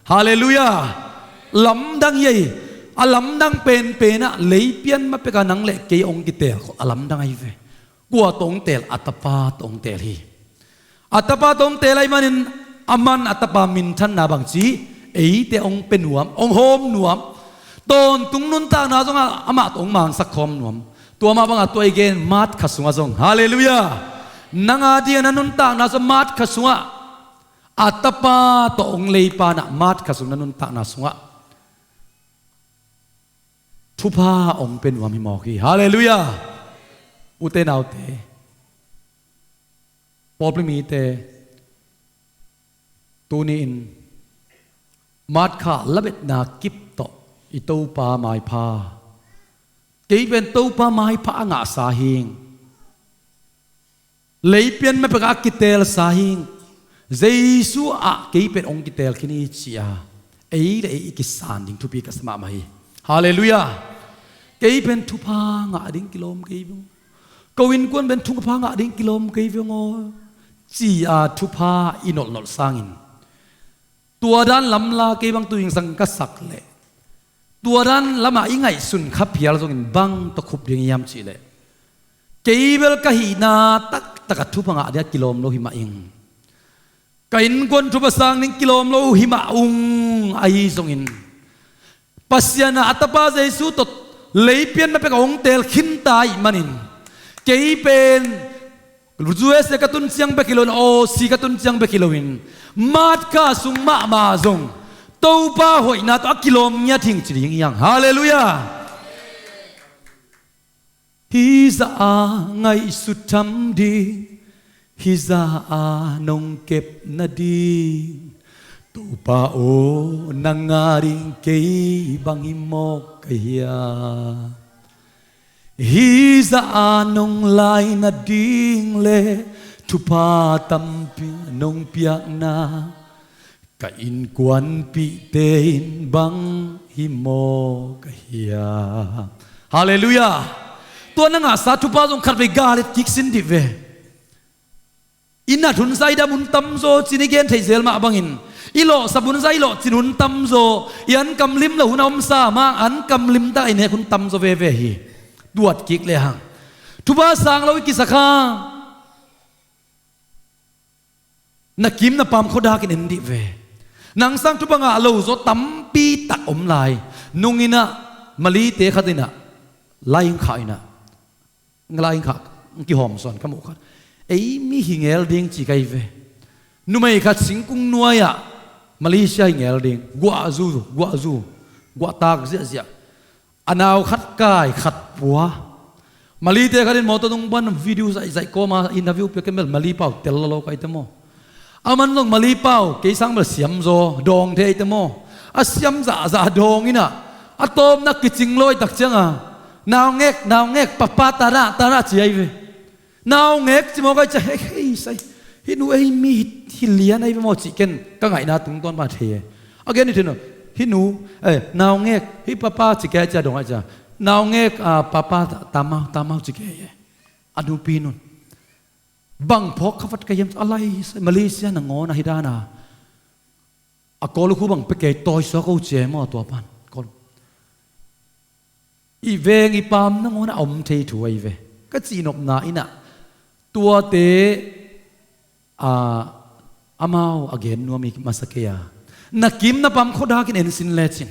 Halleluiah. Lamdang hi ei. A lamdang penpenah lei pian ma peka nang le kei hong kiteel khol a lamdang ahi ve. Kua tawh hong teel? A Tapa tawh hong teel hi. A Tapa tawh hong teel ahih manin a man a Tapa minthanna bangci eite hong pe nuam, hong hawm nuam. Tawntung nuntakna zongah amah tawh hong mangsak khawm nuam. Tua mah bangah tua i gen Mat kha sungah zong, halleluiah, nang adingin a nuntakna zong Mat kha sungah a Tapa tawh hong leipa inah Mat kha sung na nuntakna sungah thupha hong pe nuam hi mawk hi. Halleluiah. Ute naute, pawlpi mite, tuni-in Mat kha labetna kip tawh i Topa maipha, kei pen Topa maipha a ngahsa hing, lei pian ma peka a kiteelsa hing, Jesu ah kei pen hong kiteel khin hi ci-a ei le ei i kisan ding thupi ka sa mahmah hi. Halleluiah. Kei pen thupha ngah ding kilawm kei veng, ko innkuan pen thupha ngah ding kilawm kei veng aw ci-a thupha i nolhnolh sangin, tua dan lamla kei bang tu zingsang ka sak leh tua dan lamah i ngaihsun kha phial zongin bang tawh khup ding hiam cihleh, kei bel ka hihna taktakah thupha ngah ding a kilawm lo hi mah ing. Ka innkuan thupha sang ding kilawm lo hi mah ung. Ahi zongin Pasian ah a Tapa Jesu tawh lei pian ma peka hong teel khinta ih manin kei pen U S A ka tun ciang bek hi loin, Aussie ka tun ciang bek hi loin, Mat kha sung mahmah zong Topa hoihna tawh a kilawm ngiat hing ci ding hi hang. Halleluiah. Hih zah a ngaihsut tham ding, hih zah a nong kep nading, Topa aw, nang ading kei bang hi mawk ka hiam? Hih zah a nong lai nading le thupha tampi nong piakna, ka innkuanpihte in bang hi mawk ka hiam? Halleluiah. Tua na ngahsa thupha zong khatvei galet kik sin dih ve. I nat hunsa i dam hun tamzaw cin i gen theih zel mah bangin, i lawhsap hunsa i lawhcin hun tamzaw, i ankamlim lo hun a omsa mah, ankamlim tak i nek hun tamzaw veve hi. Duat kik lehang thupha sang lo i kisa kha. Na kim na pam khuadakin en dih ve. Nang sang thupha ngah lo zaw tampi tak om lai. Nung inah Malite khat inah, lai hing khah inah, lai hing khah, kihawm sawn ka muh khat, ei mi hi ngel ding ci ka hi ve. Numei khat singkung nuai-ah Malaysia hi ngel ding, guahzu, guahzu, guahtak ziahziah. A nau khat kai, khat pua. Malite khat in mawtaw tung pan video zaihzaih kawma interview pia kemel Mali pau tel lolo ka ite maw? A man zong Mali pau kei sang bel siamzaw dawng thei ite maw? A siam zahzah dawng inah, a tawpna kicing lawi tak cianga Naungek, naungek, papa, tana, tana ci ahi ve. Naungek ci mawk ahi cia, hei, hei, sai. Hih nu ei mi hi, hi lian ahi ve maw cih ken ka ngaihna tungtawn pan thei e. A gen ni thei no. Hih nu, eh, naungek, hih papa ci kei ahi cia dong ahi cia. Naungek, ah, papa, ta, tamau, tamau ci kei e. A nupi nun. Bang phawk kha vat ka hiam, a lai, sai, Malaysia nangawn ahi dana. A kawl khu bang pia kei tawi suak o cia maw tua pan. Kawl. I veng i paam nangawn a om thei thu ahi ve. Ka cihnopna in ah tuate, a, amau a gen nuam i masa kei a. Na kim na pam khuadakin en sin lecin.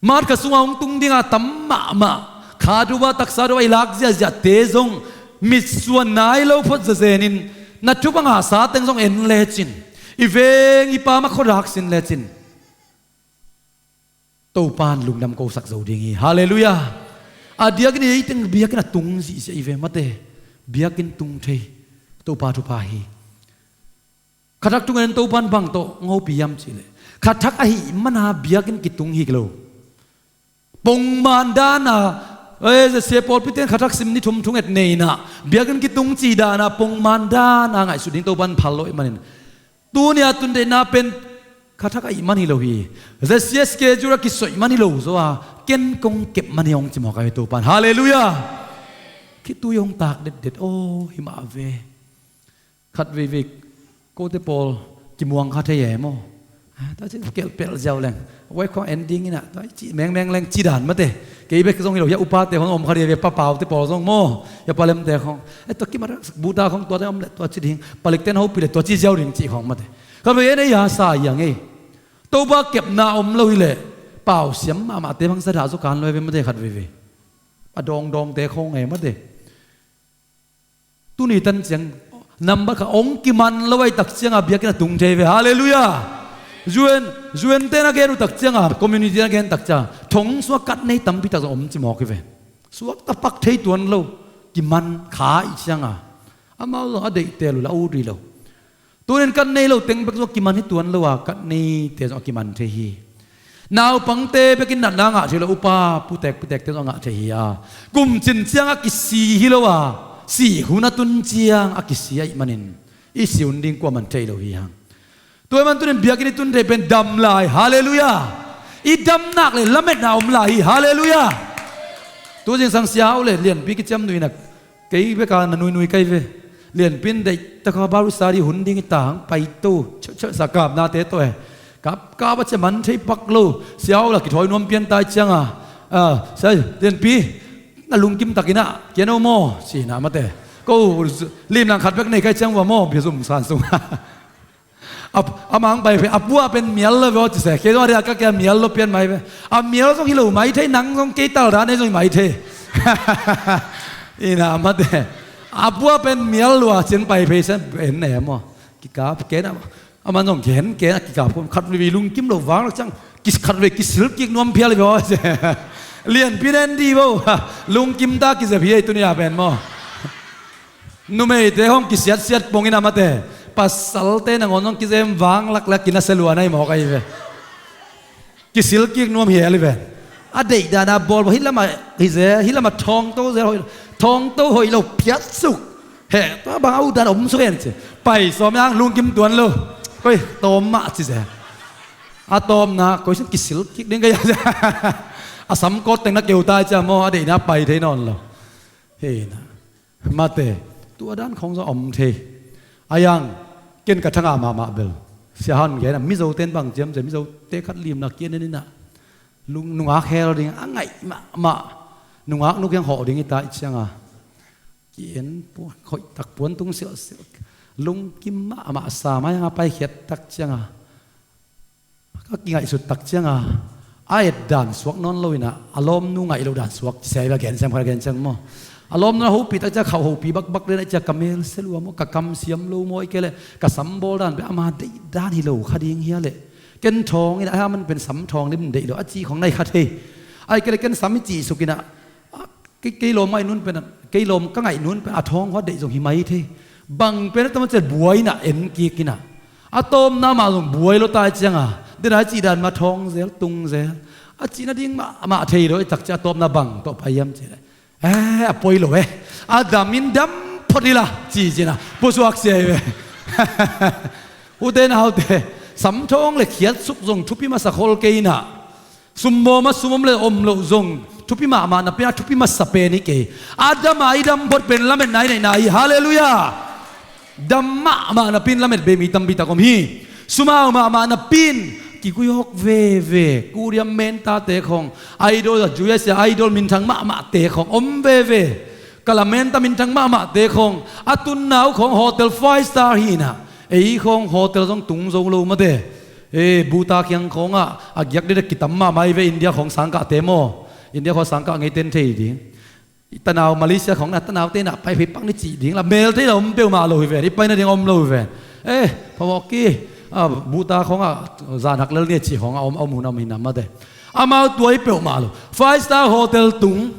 Matkha sungah hong tung dinga tam mahmah. Kha duh a taksa duh a i lak ziahziahte zong mitsuan nai lo phot zazenin na thupha ngahsa teng zong en lecin. I veng i paam a khuadak sin lecin. Topan lungdam kosak zo ding hi. Halleluiah. A diakin ei teng biakinn a tung zihziah i ve mate. Biakinn tung thei. Topa thupha hi. Khathak tungin Topan bang tawh ngopi hiam cihleh, khathak ahih mana biakinn kitung hi lo. Pongman dana, eh, sia pawlpite in khathak sim ni thum thunget nei inah biakinn kitung ci dana pongman dana ngaihsut ding Topan phal lo ahih manin. Tuni a tun deihna pen khathak ahih man hi lo hi. Zesia schedule a kisoih man hi lo zaw a, ken kong kep man hi hong ci mawk a hi Topan. Halleluiah. Khitui hong tak detdet aw hi mah ve. Khat veivei kote pawl kimuang kha thei e maw? Ah, tua ci kelh pelh ziau leng. Wai khong en ding inah tua ci mengmeng leng ci dan mate. Kei bek zong hi lo hia, upate khong om kha ding ve, papaute pawl zong maw? Hia palemte khong, eh, tua kimat buta khong tua te om le tua ci ding, palikten hopi le tua ci ziau ding ci khong mate. Khat veivei en ei a sa iang ei. Topa kepna om lo hileh pau siam mahmahte bang zadah zaw kan lo e ve mate khat veivei. A dawngdawngte khong e mate. Tuni tan ciang nambat kha hong kiman lo ahi tak cianga biakinn a tung thei ve. Halleluiah. U N, U N te na gen uh tak cianga, community na gen tak cianga thong sua kat nei tampi tak zong om ci mawk hi ve. Suak tapak thei tuan lo. Kiman kha ih cianga amau zong a deihtel uh la ut rih lo. Tunin kat nei lo teng bek zong a kiman hi tuan lo a, kat neite zong a kiman thei hi. Naupangte bekin natna ngah thei lo, upa putek putekte zong a ngah thei hi a. Kum cin ciang a kisi hi lo a, sih hun a tun ciang a kisi ahih manin i si hun ding kuaman thei lo hi hang. Tua ahih man tunin biakinn i tun thei pen dam lai. Halleluiah. I dam nak le lametna om lai hi. Halleluiah. Tu zingsang sia uh le lianpi kiciam nuihnak kei beka na nuinui kai ve. Lianpin deih taka baru sari hun ding i tang paito chakchak sa kapnate tawh e. Kap kap a cia man thei pak lo. Siau la kithawi nuam pian tai cianga, ah, sai lianpi na lungkim takinah kian o maw? Sina mate. Ko limlang khat bek nei kai ciang ua maw? Bia zum san sung. A, a mang pai pen a pua pen mial lo ve aw ci se. Kei zong a ria ka kia mial lo pian mai ve. A mial zong hi lo mai thei, nang zong kei tal dan ei zong hi mai thei. Ina mate. A pua pen mial lua cin pai phei sen en ne maw? Kikap ken a, a man zong ken ken a kikap khum khat vei lungkim lo vang lo ciang. Kis khat vei kisil kik nuam phial ve aw ci. Lianpi nen di bo. Lungkim ta kizep hi ei tunia pen maw? Numeite hong kisiatsiat pongin a mate. Pasalte nangawn hong kizem vang laklak kinase lua nai mawk ahi ve. Kisil kik nuam hi el hi ve. A deih dana bawl hih lama hi ze, hih lama thawngto ze hoih, thawngto hoih lo piat suk. He, tua bang a ut dan om suk hen ci. Pai sawm yang lungkim tuan lo. Koi, tawm mah ci ze. A tawmna, koi sun kisil kik ding ka ya ze. A samkawt teng na keu tai cia maw, a deihna pai thei nawn lo. He na. Mate, tua dan khong zong om thei. A yang, ken ka thanga mahmah bel. Sia han gen a, Mizo ten bang ciam cia, Mizo te khat limna kian in a. Lung, nungak hel ding, a ngaih mahmah. Nungak nu kiang hawh ding i ta i cianga. Kian, pu, khoih tak puan tung silsil. Lungkim mahmah sa mai hanga pai khiat tak cianga. Ka kingaihsut tak cianga, a et dan suak nawn lo ina, a lawmnu ngaih lo dan suak ci sia i va gen siam kha gen siam maw? A lawmnu a hopih tak cia khauh hopih bakbak le na cia ka mel sia lua maw, ka kam siam lo maw, i ke le ka sambawl dan pe ama deih dan hi lo kha ding hia le. Ken thawng ina, a man pen sam thawng lim deih lo, a ci khong nai kha thei. Ai ke le ken sam i ci suk ina, Kei, kei lawm ngaih nun pen, kei lawm ka ngaih nun pen a thawng hua deih zong hi mai thei. Bang pen a tama cia buai na en kik ina. A tawmna mah zong buai lo tai cianga. Dena cih dan ma thawng zel, tung zel. A cihna ding mahmah thei lo, i takcia a tawpna bang tawh pai hiam cih leh, eh, a poi lo eh. A dam in dam phot ila ci cina pusuak sia hi ve. Ute naute, samthawng le khiatsuk zong thupi masa khol kei ina, sumbawm a sum om le om loh zong thupi mahmah napi a thupi masa pen hi kei. A dam a i dam phot pen lametna i neihna hi. Halleluiah. Dam mahmah napi in lamet bei mi tampi tak om hi. Sumau mahmah napi in kiguihawk veve. Kuriam menta te khong, idol a, U S A idol minthang mahmah te khong om veve. Kala menta minthang mahmah te khong, a tunna uh khong hotel five star hi ina, ei khong hotel zong tung zo lo mate. Eh, buta kiang khong ah a giak dede kitam mahmah hi ve. India khong sangkah te maw? India khong sangkah ngei ten thei ding. I tanau Malaysia khong na, tanau te na pai phei pak ni cih ding la, mel te la om peuhmah lo hi ven, i pai nading om lo hi ven. Eh, phamawh ki, ah, buta khong ah zan hak lel ni a cih khong ah om, om hun om hi na mate. Amau tuai peuhmah lo. Five star hotel tung.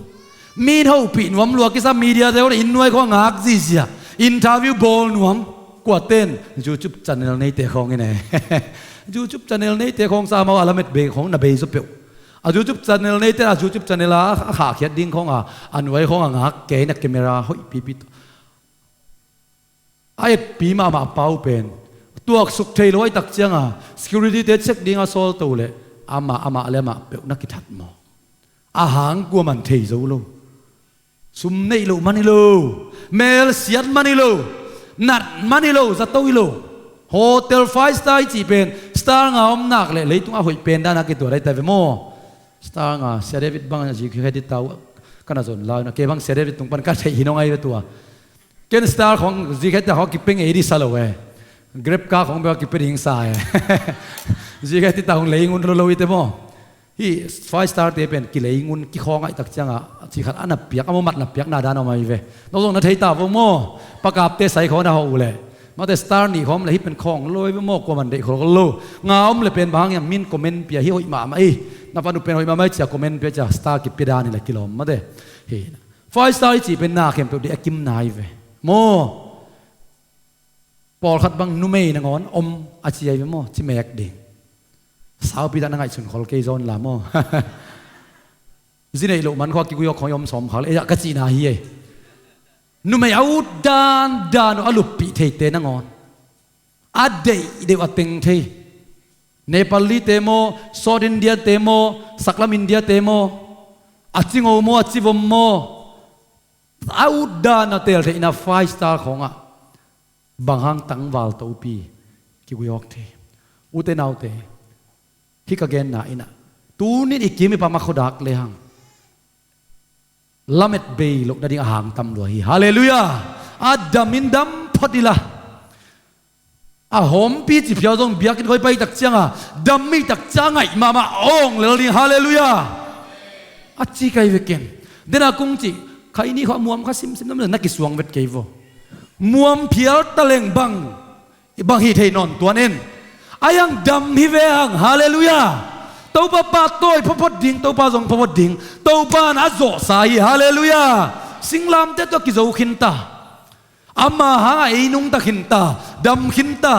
Min hopih nuam lua kisa, media te khong in nuai khong ngak zizia. Interview bawl nuam. Kua ten YouTube channel neite khong ina. YouTube channel neite khong sa amau a lamet bei khong na bei zaw peuh. A YouTube channel neite a YouTube channel a, a khahkhiat ding khong a, a nuai khong a ngak kei na, camera hoih pipi tawh. A etpi mahmah pau pen tuaksuk thei lo a i takcianga security te check ding a sawl to le amah, amah le amah peuh na kithat maw? A hang kua man thei zo lo. Sum neih loh man hi lo, mel siat man hi lo, nat man hi lo, zato hi lo. Hotel five star i cih pen star nga om nak le leitung a hoih pen dan a kituat ahi ta ve maw? Star nga, Sia David bang a zikhiat hi ta uh, ka na zon lau na, kei bang Sia David tung pan ka theih hi nong ahi ve tua. Ken star khong zikhiat ta khong kipeng ei di sa lo e. Grab ka khong bek a kipia ding sa e. Zikhiat ta khong lei ngun lo lo i te maw? Hih five star te pen kilei ngun kikhawng a i takcianga, ci khat a na piak, a maw mat na piak na dan om ahi ve. Nong zong na thei ta vo maw? Pakapte sai khawng na hawh uh leh. Mate star nih khawng le hih pen khawng lo ahi ve maw? Kua man deih khol khol lo. Nga om le pen bang hang hiam, min comment pia hi hoih mahmah hi. Na pan uh pen hoih mahmah hi cia comment pia cia star kipia dan hi le kilawm mate. Hih five star i cih pen na khempeuh deih a kimna ahi ve. Maw? Pawlkhat bang numei nangawn om a ci ahi ve maw? Ci mek ding. Saupi dah na ngaihsun khol kei zawn la maw? Zi neih loh man khua kiguihawk khong i om sawm khak le ei ah ka cihna hi ei. Numei a ut dan dan uh a luppih theite nangawn a deih deuh a teng thei. Nepali te maw, South India te maw, saklam India te maw, a cingo maw, a civom maw, a ut dan a tel theihna five star khawngah bang hang tangval topi kiguihawk thei. Ute naute, hih ka genna inah tunin i kim i pam a khuadak lehang lamet bei loh nading a hang tam lua hi. Halleluiah. A dam in dam phot ila, a hawmpi ci phiau zong biakinn khoi pai tak cianga dam mi tak cia ngaih mahmah awng lel ding. Halleluiah. A ci kai vekin dena kung ci, khaini khua muam kha simsim nam na kisuang vet kei vo. Muam phial taleng bang i bang hi thei nawn tuan in a yang dam hi ve hang. Halleluiah. Topa pahtawi phaphot ding, Topa zong phaphot ding, Topa in a zawhsa hi. Halleluiah. Singlamte tua kizo khinta, ama hanga ei nungta khinta, dam khinta,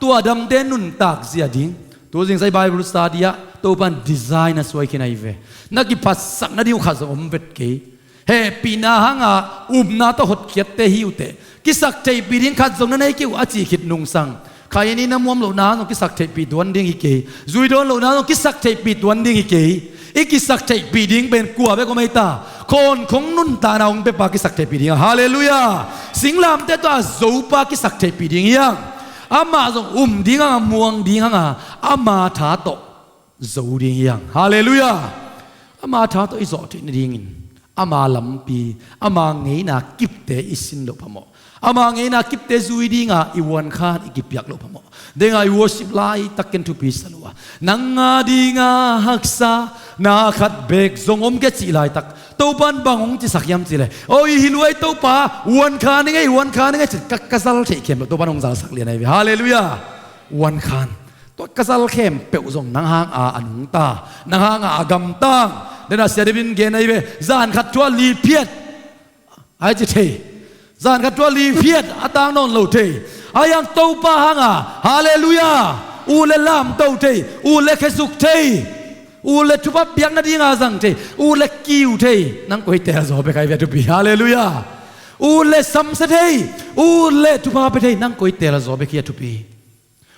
tua damte nuntak zia ding. Tu zingsai Bible study ah Topa in design a suai khin ahi ve. Na kiphatsak nading uh khat zong om vet kei. Hehpihna hanga upna tawh hotkhiatte hi uhteh, kisak theihpih ding khat zong na nei kei uh a cih khit nungsang, khaini na muam lohna hang zong kisak theihpih tuan ding hi kei. Zui dawn lohna hang zong kisak theihpih tuan ding hi kei. I kisak theihpih ding pen kua bek om ei ta? Khawnkhong nuntakna hong pepa kisak theihpih ding a. Halleluiah. Singlamte tawh a zopa kisak theihpih ding hi hang. Amah zong um ding hanga muang ding hanga ama tha tawh zo ding hi hang. Halleluiah. Ama tha tawh i zawh theih nadingin ama lampi, ama ngeina kipte i sin loh phamawh, ama ngeina kipte zui dinga i uankhan i kipiak loh phamawh. Denga i worship laitak ken thupi sa lua, nanga dinga haksa na khat bek zong om kei cih laitak Topan bang hong cisak hiam cihleh, o i hi luai Topa, uankhan i ngei, uankhan i ngei cin ka, ka zal theih khem loh Topan hong zalsak lian ahi ve. Halleluiah. Uankhan. Tua ka zal khempeuh zong nang hanga a nungta, nang hanga a gamtang. Dena Sia David in gen ahi ve, zan khat thu a li phiat ai ci thei. Zan khat thu a li phiat a tang nawn lo thei. A yang Topa hanga, halleluiah, ut le lamto thei, ut le khesuk thei. Ut le thupha piak nadinga zang thei, ut le kiu thei, nang koi teel zaw bek hi ve a thupi. Halleluiah. Ut le samsia thei, ut le thupha pia thei, nang koi teel zaw bek hi a thupi.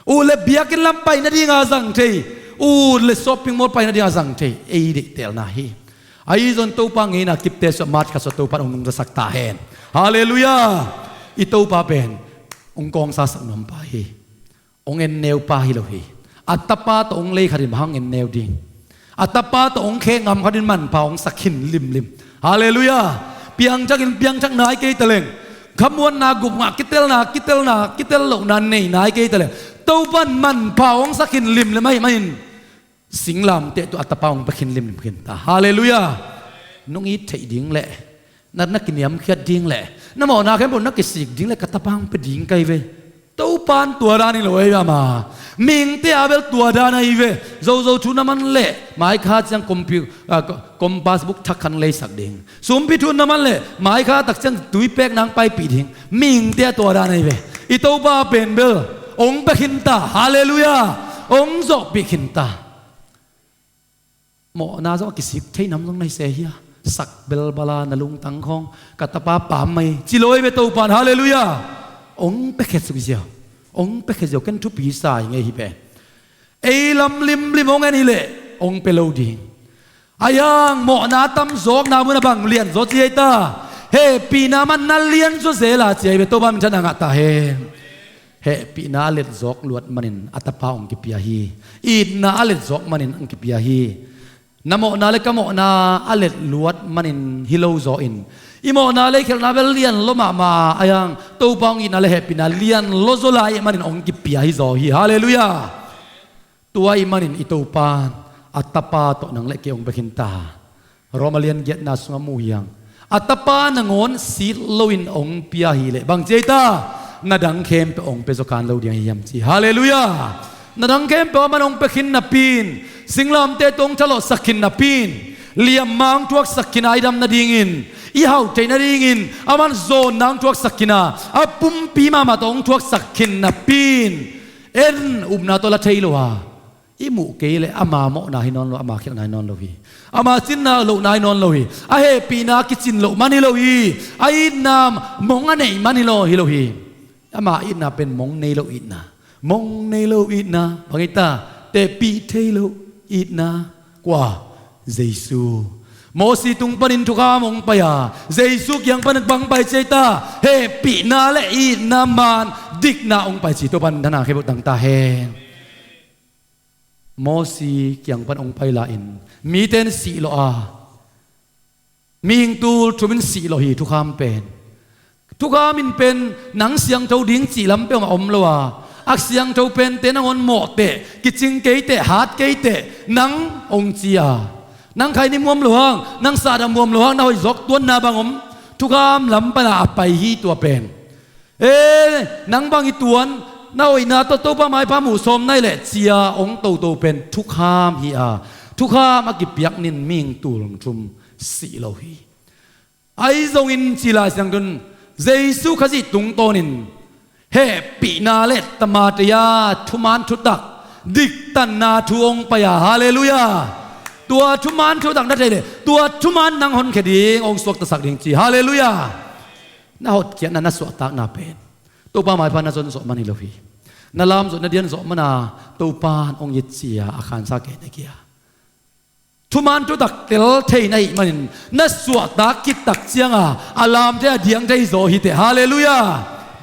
Ut le biakinn lam pai nadinga zang thei, ut le shopping mall pai nadinga zang thei, ei deih teelna hi. Ahi zong Topa ngeina kipte suah, March kha suah Topa in hong nungta sak ta hen. Halleluiah. I Topa pen hong kawngsa sak nuam pa hi. Hong enneu pa hi lo hi. A tapa tawh hong lei khat in bang hang enneu ding? A tapa tawh hong khe ngam khat in manpha hong sak khin limlim. Halleluiah. Piangthak in piangthak nai kei ta leng, khamuanna, gupna, kitelna, kitelna, kitel lohna nei nai kei ta leng, Topa in manpha hong sak khin limlim ahih manin singlamteh tawh a tapa hong pia khin limlim khin ta. Halleluiah. Nong it theih ding leh, na, na kiniamkhiat ding leh, na mawhna khempeuh na kisik ding leh ka tapa hong pia ding ka hi ve. Topa in tua dan hi lo ei ve ama. Mihingte a bel tua dan ahi ve. Zozo thu na man leh maikha ciang compu-, ah, co-, compass book thak khat leisak ding. Sumpi thu na man leh maikha tak ciang tuipek nang paipih ding. Mihingte a tua dan ahi ve. I Topa pen bel hong pia khin ta. Halleluiah. Hong zawhpih khin ta. Mawhna zong a kisik thei nam zong na hi se hi a, sak belbala na lungtang khawng, ka tapa pam mai ci lo ei ve Topa in. Halleluiah. Hong pia khe suk ziau. Hong pia khe ziau, ken thupi sa hi ngei hi pen. Ei lam limlim hong en hi leh hong pia lo ding. Ahi hang mawhna tam zawkna mun a bang lian zaw ci ei ta? Hehpihna man na lian zaw zel a ci ei ve. Topa minthanna ngah ta hen. Hehpihna a let zawk luat manin a tapa hong kipia hi. Itna a let zawk manin hong kipia hi. Na mawhna le ka mawhna a let luat manin hi lo zaw in, i mawhna le i khelhna bel lian lua mahmah a, ahi hang Topa hong itna le hehpihna lian lua zaw lai manin hong kipia hi zaw hi. Halleluiah. Tua ahih manin i Topa in a tapa tawh nang le kei hong pia khin ta. Roma lian giatna sungah mu hi hang. A tapa nangawn sit loin hong pia hi leh bang ci ei ta? Na dang khempeuh hong pia zaw kan lo ding ahi hiam ci. Halleluiah. Na dang khempeuh aman hong pia khin napi in, singlamteh tawh hong thalawhsak khin napi in, liamma hong thuaksak khin a, i dam nadingin, i hauh theih nadingin aman zawnna hong thuaksak khin a, a pumpi mahmah tawh hong thuaksak khin napi in, en upna tawh la thei lo a, i muh kei leh ama mawhna hi nawn lo, ama khelhna hi nawn lo hi. Ama cinna lohna hi nawn lo hi. A hehpihna kicin loh man hi lo hi. A itna mong a neih man hi lo hi. Ama itna pen mong nei lo itna. Mong nei lo itna. Bang hi ta? Tehpih thei lo itna. Kua? Jesu. Mosi tung panin thukham hong pai a, Jesu kiang panin bang pai ci ei ta? Hehpihna le itna man dikna hong pai ci. Topa in thana khempeuh tang ta hen. Mosi kiang pan hong pai lai-in mite in sih lawh a, mihing tul thum in sih lawh hi thukham pen. Thukham in pen nang siangtho ding cih lam peuhmah om lo a, a siangtho pente nangawn mawhteh, kicing keiteh, hat keiteh, nang hong ci a, nang khaini muam loh hang, nang sahdah muam loh hang na hoih zawk tuanna bang om? Thukham lam pana a pai hi tua pen. E, nang bang i tuan, na hoihna tawh Topa maipha muh sawm nai leh cia hong toto pen thukham hi a, thukham a kipiak nin mihing tul thum sih lo hi. Ahi zongin ci Lai Siangtho in Jesu Khazih tungtawnin hehpihna le tamateia thuman thutak diktanna thu hong pai a, halleluiah. Tua thuman thutak na thei leh tua thuman nang honkhia ding, hong suaktasak ding ci, halleluiah. Na hotkhiatna, na suahtakna pen Topa maipha na zon zawh man hi lo hi. Na lam zawh, na dian zawh mana Topa in hong it ci a, a khansa kei na kia. Thuman thutak tel thei na hih manin na suahtak khit tak cianga a lam thei, a diang thei zaw hi teh, halleluiah.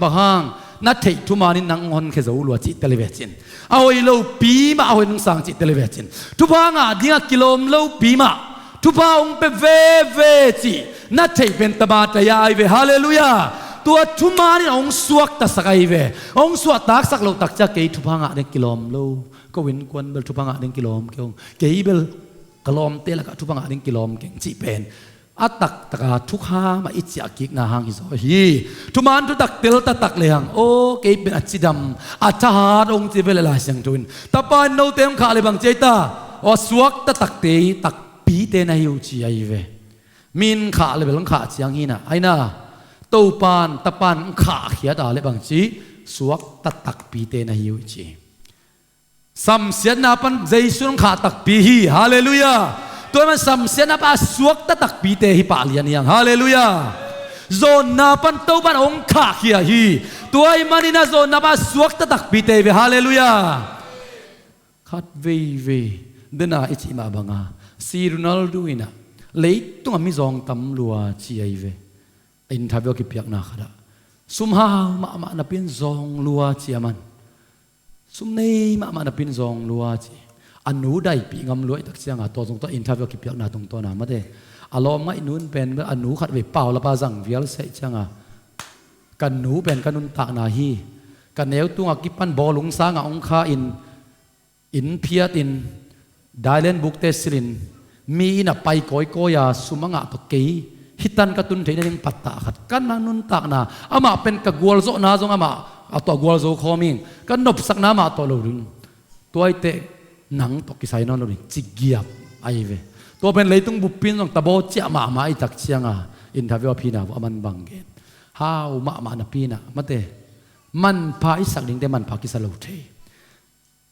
Bang hang? Na theih thuman in nang honkhia zo lua cih tel hi ve cin. A hoih lopi mah, a hoih nungsang cih tel hi ve cin. Thupha ngah dingah kilawm lopi mah, thupha hong pia veve cih na theih pen tamateia ahi ve, halleluiah. Tua thuman in hong suaktasak ahi ve. Hong suahtaksak loh tak ciah kei thupha ngah ding kilawm lo, ko innkuan bel thupha ngah ding kilawm keng, kei bel ka lawmte lakah thupha ngah ding kilawm keng cih pen a taktaka thukham a i ciahkikna hang hi zaw hi. Thuman thutak tel taktak lehang, aw, kei pen a cidam, a thahat hong ci ve leh Lai Siangtho in, Tapa in note hong khah leh bang ci ahi ta? Aw, suak taktakte, takpite na hi uh ci ahi ve. Min khah leh bel hong khah ciang hi na, ahi na, Topa in, Tapa in hong khahkhiat a leh bang ci? Suak taktakpite na hi uh ci. Samsiatna pan Jesu in hong khah takpi hi. Halleluiah. Tua ahih man samsiatna pan a suakta takpite hi pah lian hi hang. Halleluiah. Zawnna pan Topa in hong khahkhia hi. Tua ahih manin a zawnna pan a suakta takpite hi ve. Halleluiah. Khat veivei dena i cih mah banga C Ronaldo inah leitungah mi zawng tam lua ci ahi ve. A interview a kipiakna khatah sum hau mahmah napi in zawng lua ci a man. Sum nei mahmah napi in zawng lua ci. A nu daipih ngam lua i tak cianga tua zong tua interview a kipiakna tungtawna mate. A lawm ngaih nu in pen a nu khat vei pau lapa zang vial seh cianga ka nu pen ka nuntakna hi. Ka neu tungah kipan bawlung sangah hong kha in, inn phiatin, dailen bukte silhin, mi innah pai kawikawi a sum a ngah tawh kei hitan ka tun theihna ding pattah khat ka na nuntakna, amah pen ka gualzawhna zong amah a tawh gualzo khawm ing, ka nopsakna amah tawh lo ding. Tua ahih teh nang tawh kisai nawn lo ding ci giap ahi ve. Tua pen leitung buppi in zong tabaw ciah mahmah i tak cianga interview a phina uh a man bang gen. Hau mahmah napi inah mate manpha i sak dingte manpha kisa lo thei.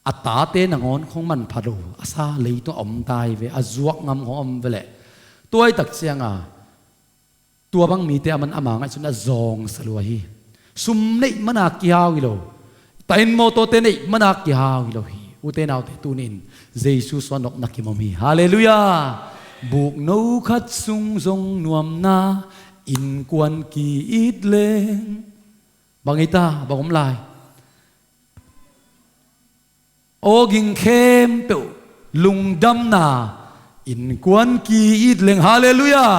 A tate nangawn khong manpha lo a sa leitung a om ta hi ve, a zuak ngam khong om veleh. Tua i tak cianga tua bang mite a man ama ngaihsun a zawngsa lua hi. Sum neih mana kihau hi lo. Tahin mawtawte neih mana kihau hi lo hi. Ute naute tunin Jesu suah nopna kimom hi. Halleluiah. Bukno khat sung zong nuamna innkuan ki-it leng. Bang hi ta, bang om lai? Aw ging khempeuh lungdamna innkuan ki-it leng. Halleluiah.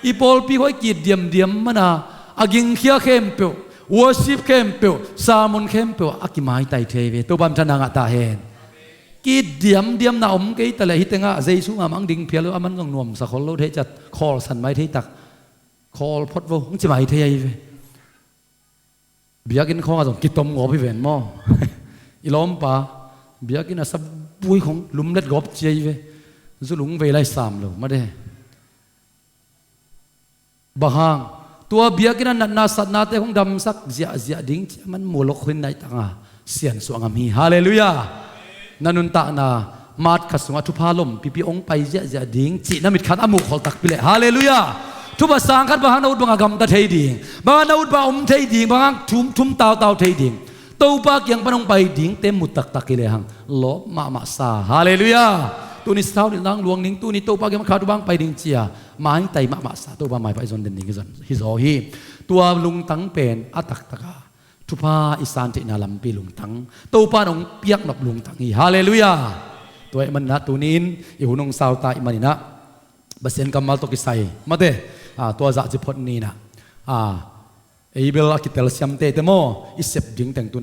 I pawlpi khawng i ki-it diamdiam mana a gingkhia khempeuh, worship khempeuh, sermon khempeuh a kimaitai thei ve. Topa in thana ngah ta hen. Ki-it diamdiamna om kei ta leh hih tengah Jesu ngah mang ding phial lo, a man zong nuamsa khol lo thei ciat, khawlsan mai thei tak. Khawl phot vo hong ci mai thei ahi ve. Biakinn khawngah zong kitom gawp hi ven maw? I lawmpa biakinn a sabui khong lumlet gawp ci ahi ve. Zu lungvei lai sam lo mate. Bang hang? Tua biakinn a natna satnate khong damsak ziahziah ding ci a man mualok khuin naih tanga siansuah ngam hi. Halleluiah. Na nuntakna mat khat sungah thupha lompipi hong pai ziahziah ding cih na mitkhat a muhkholh takpi leh. Halleluiah. Thupha sang khat bang hang na ut bangah gamta thei ding, bang hang na ut bangah om thei ding, bang hang thum thum tautau thei ding, Topa kiang pan hong pai dingte mu taktak hi lehang lawp mahmah sa. Halleluiah. Tuni sathau nilh nang luang ning, tuni Topa kiang pan khat uh bang pai ding cia maitai mahmah sa. Topa maipah i zon den ding hi zaw hi. Tua lungtang pen a taktaka thupha i san theihna lampi lungtang, Topa in hong piaknop lungtang hi. Halleluiah. Tua ahih maninah tuni-in i hun hong sauta ahih maninah Pasian kammal tawh kisai mate, ah, tua zahci phot ninah, ah, Abel a kitel siamte te maw, i sep ding teng tu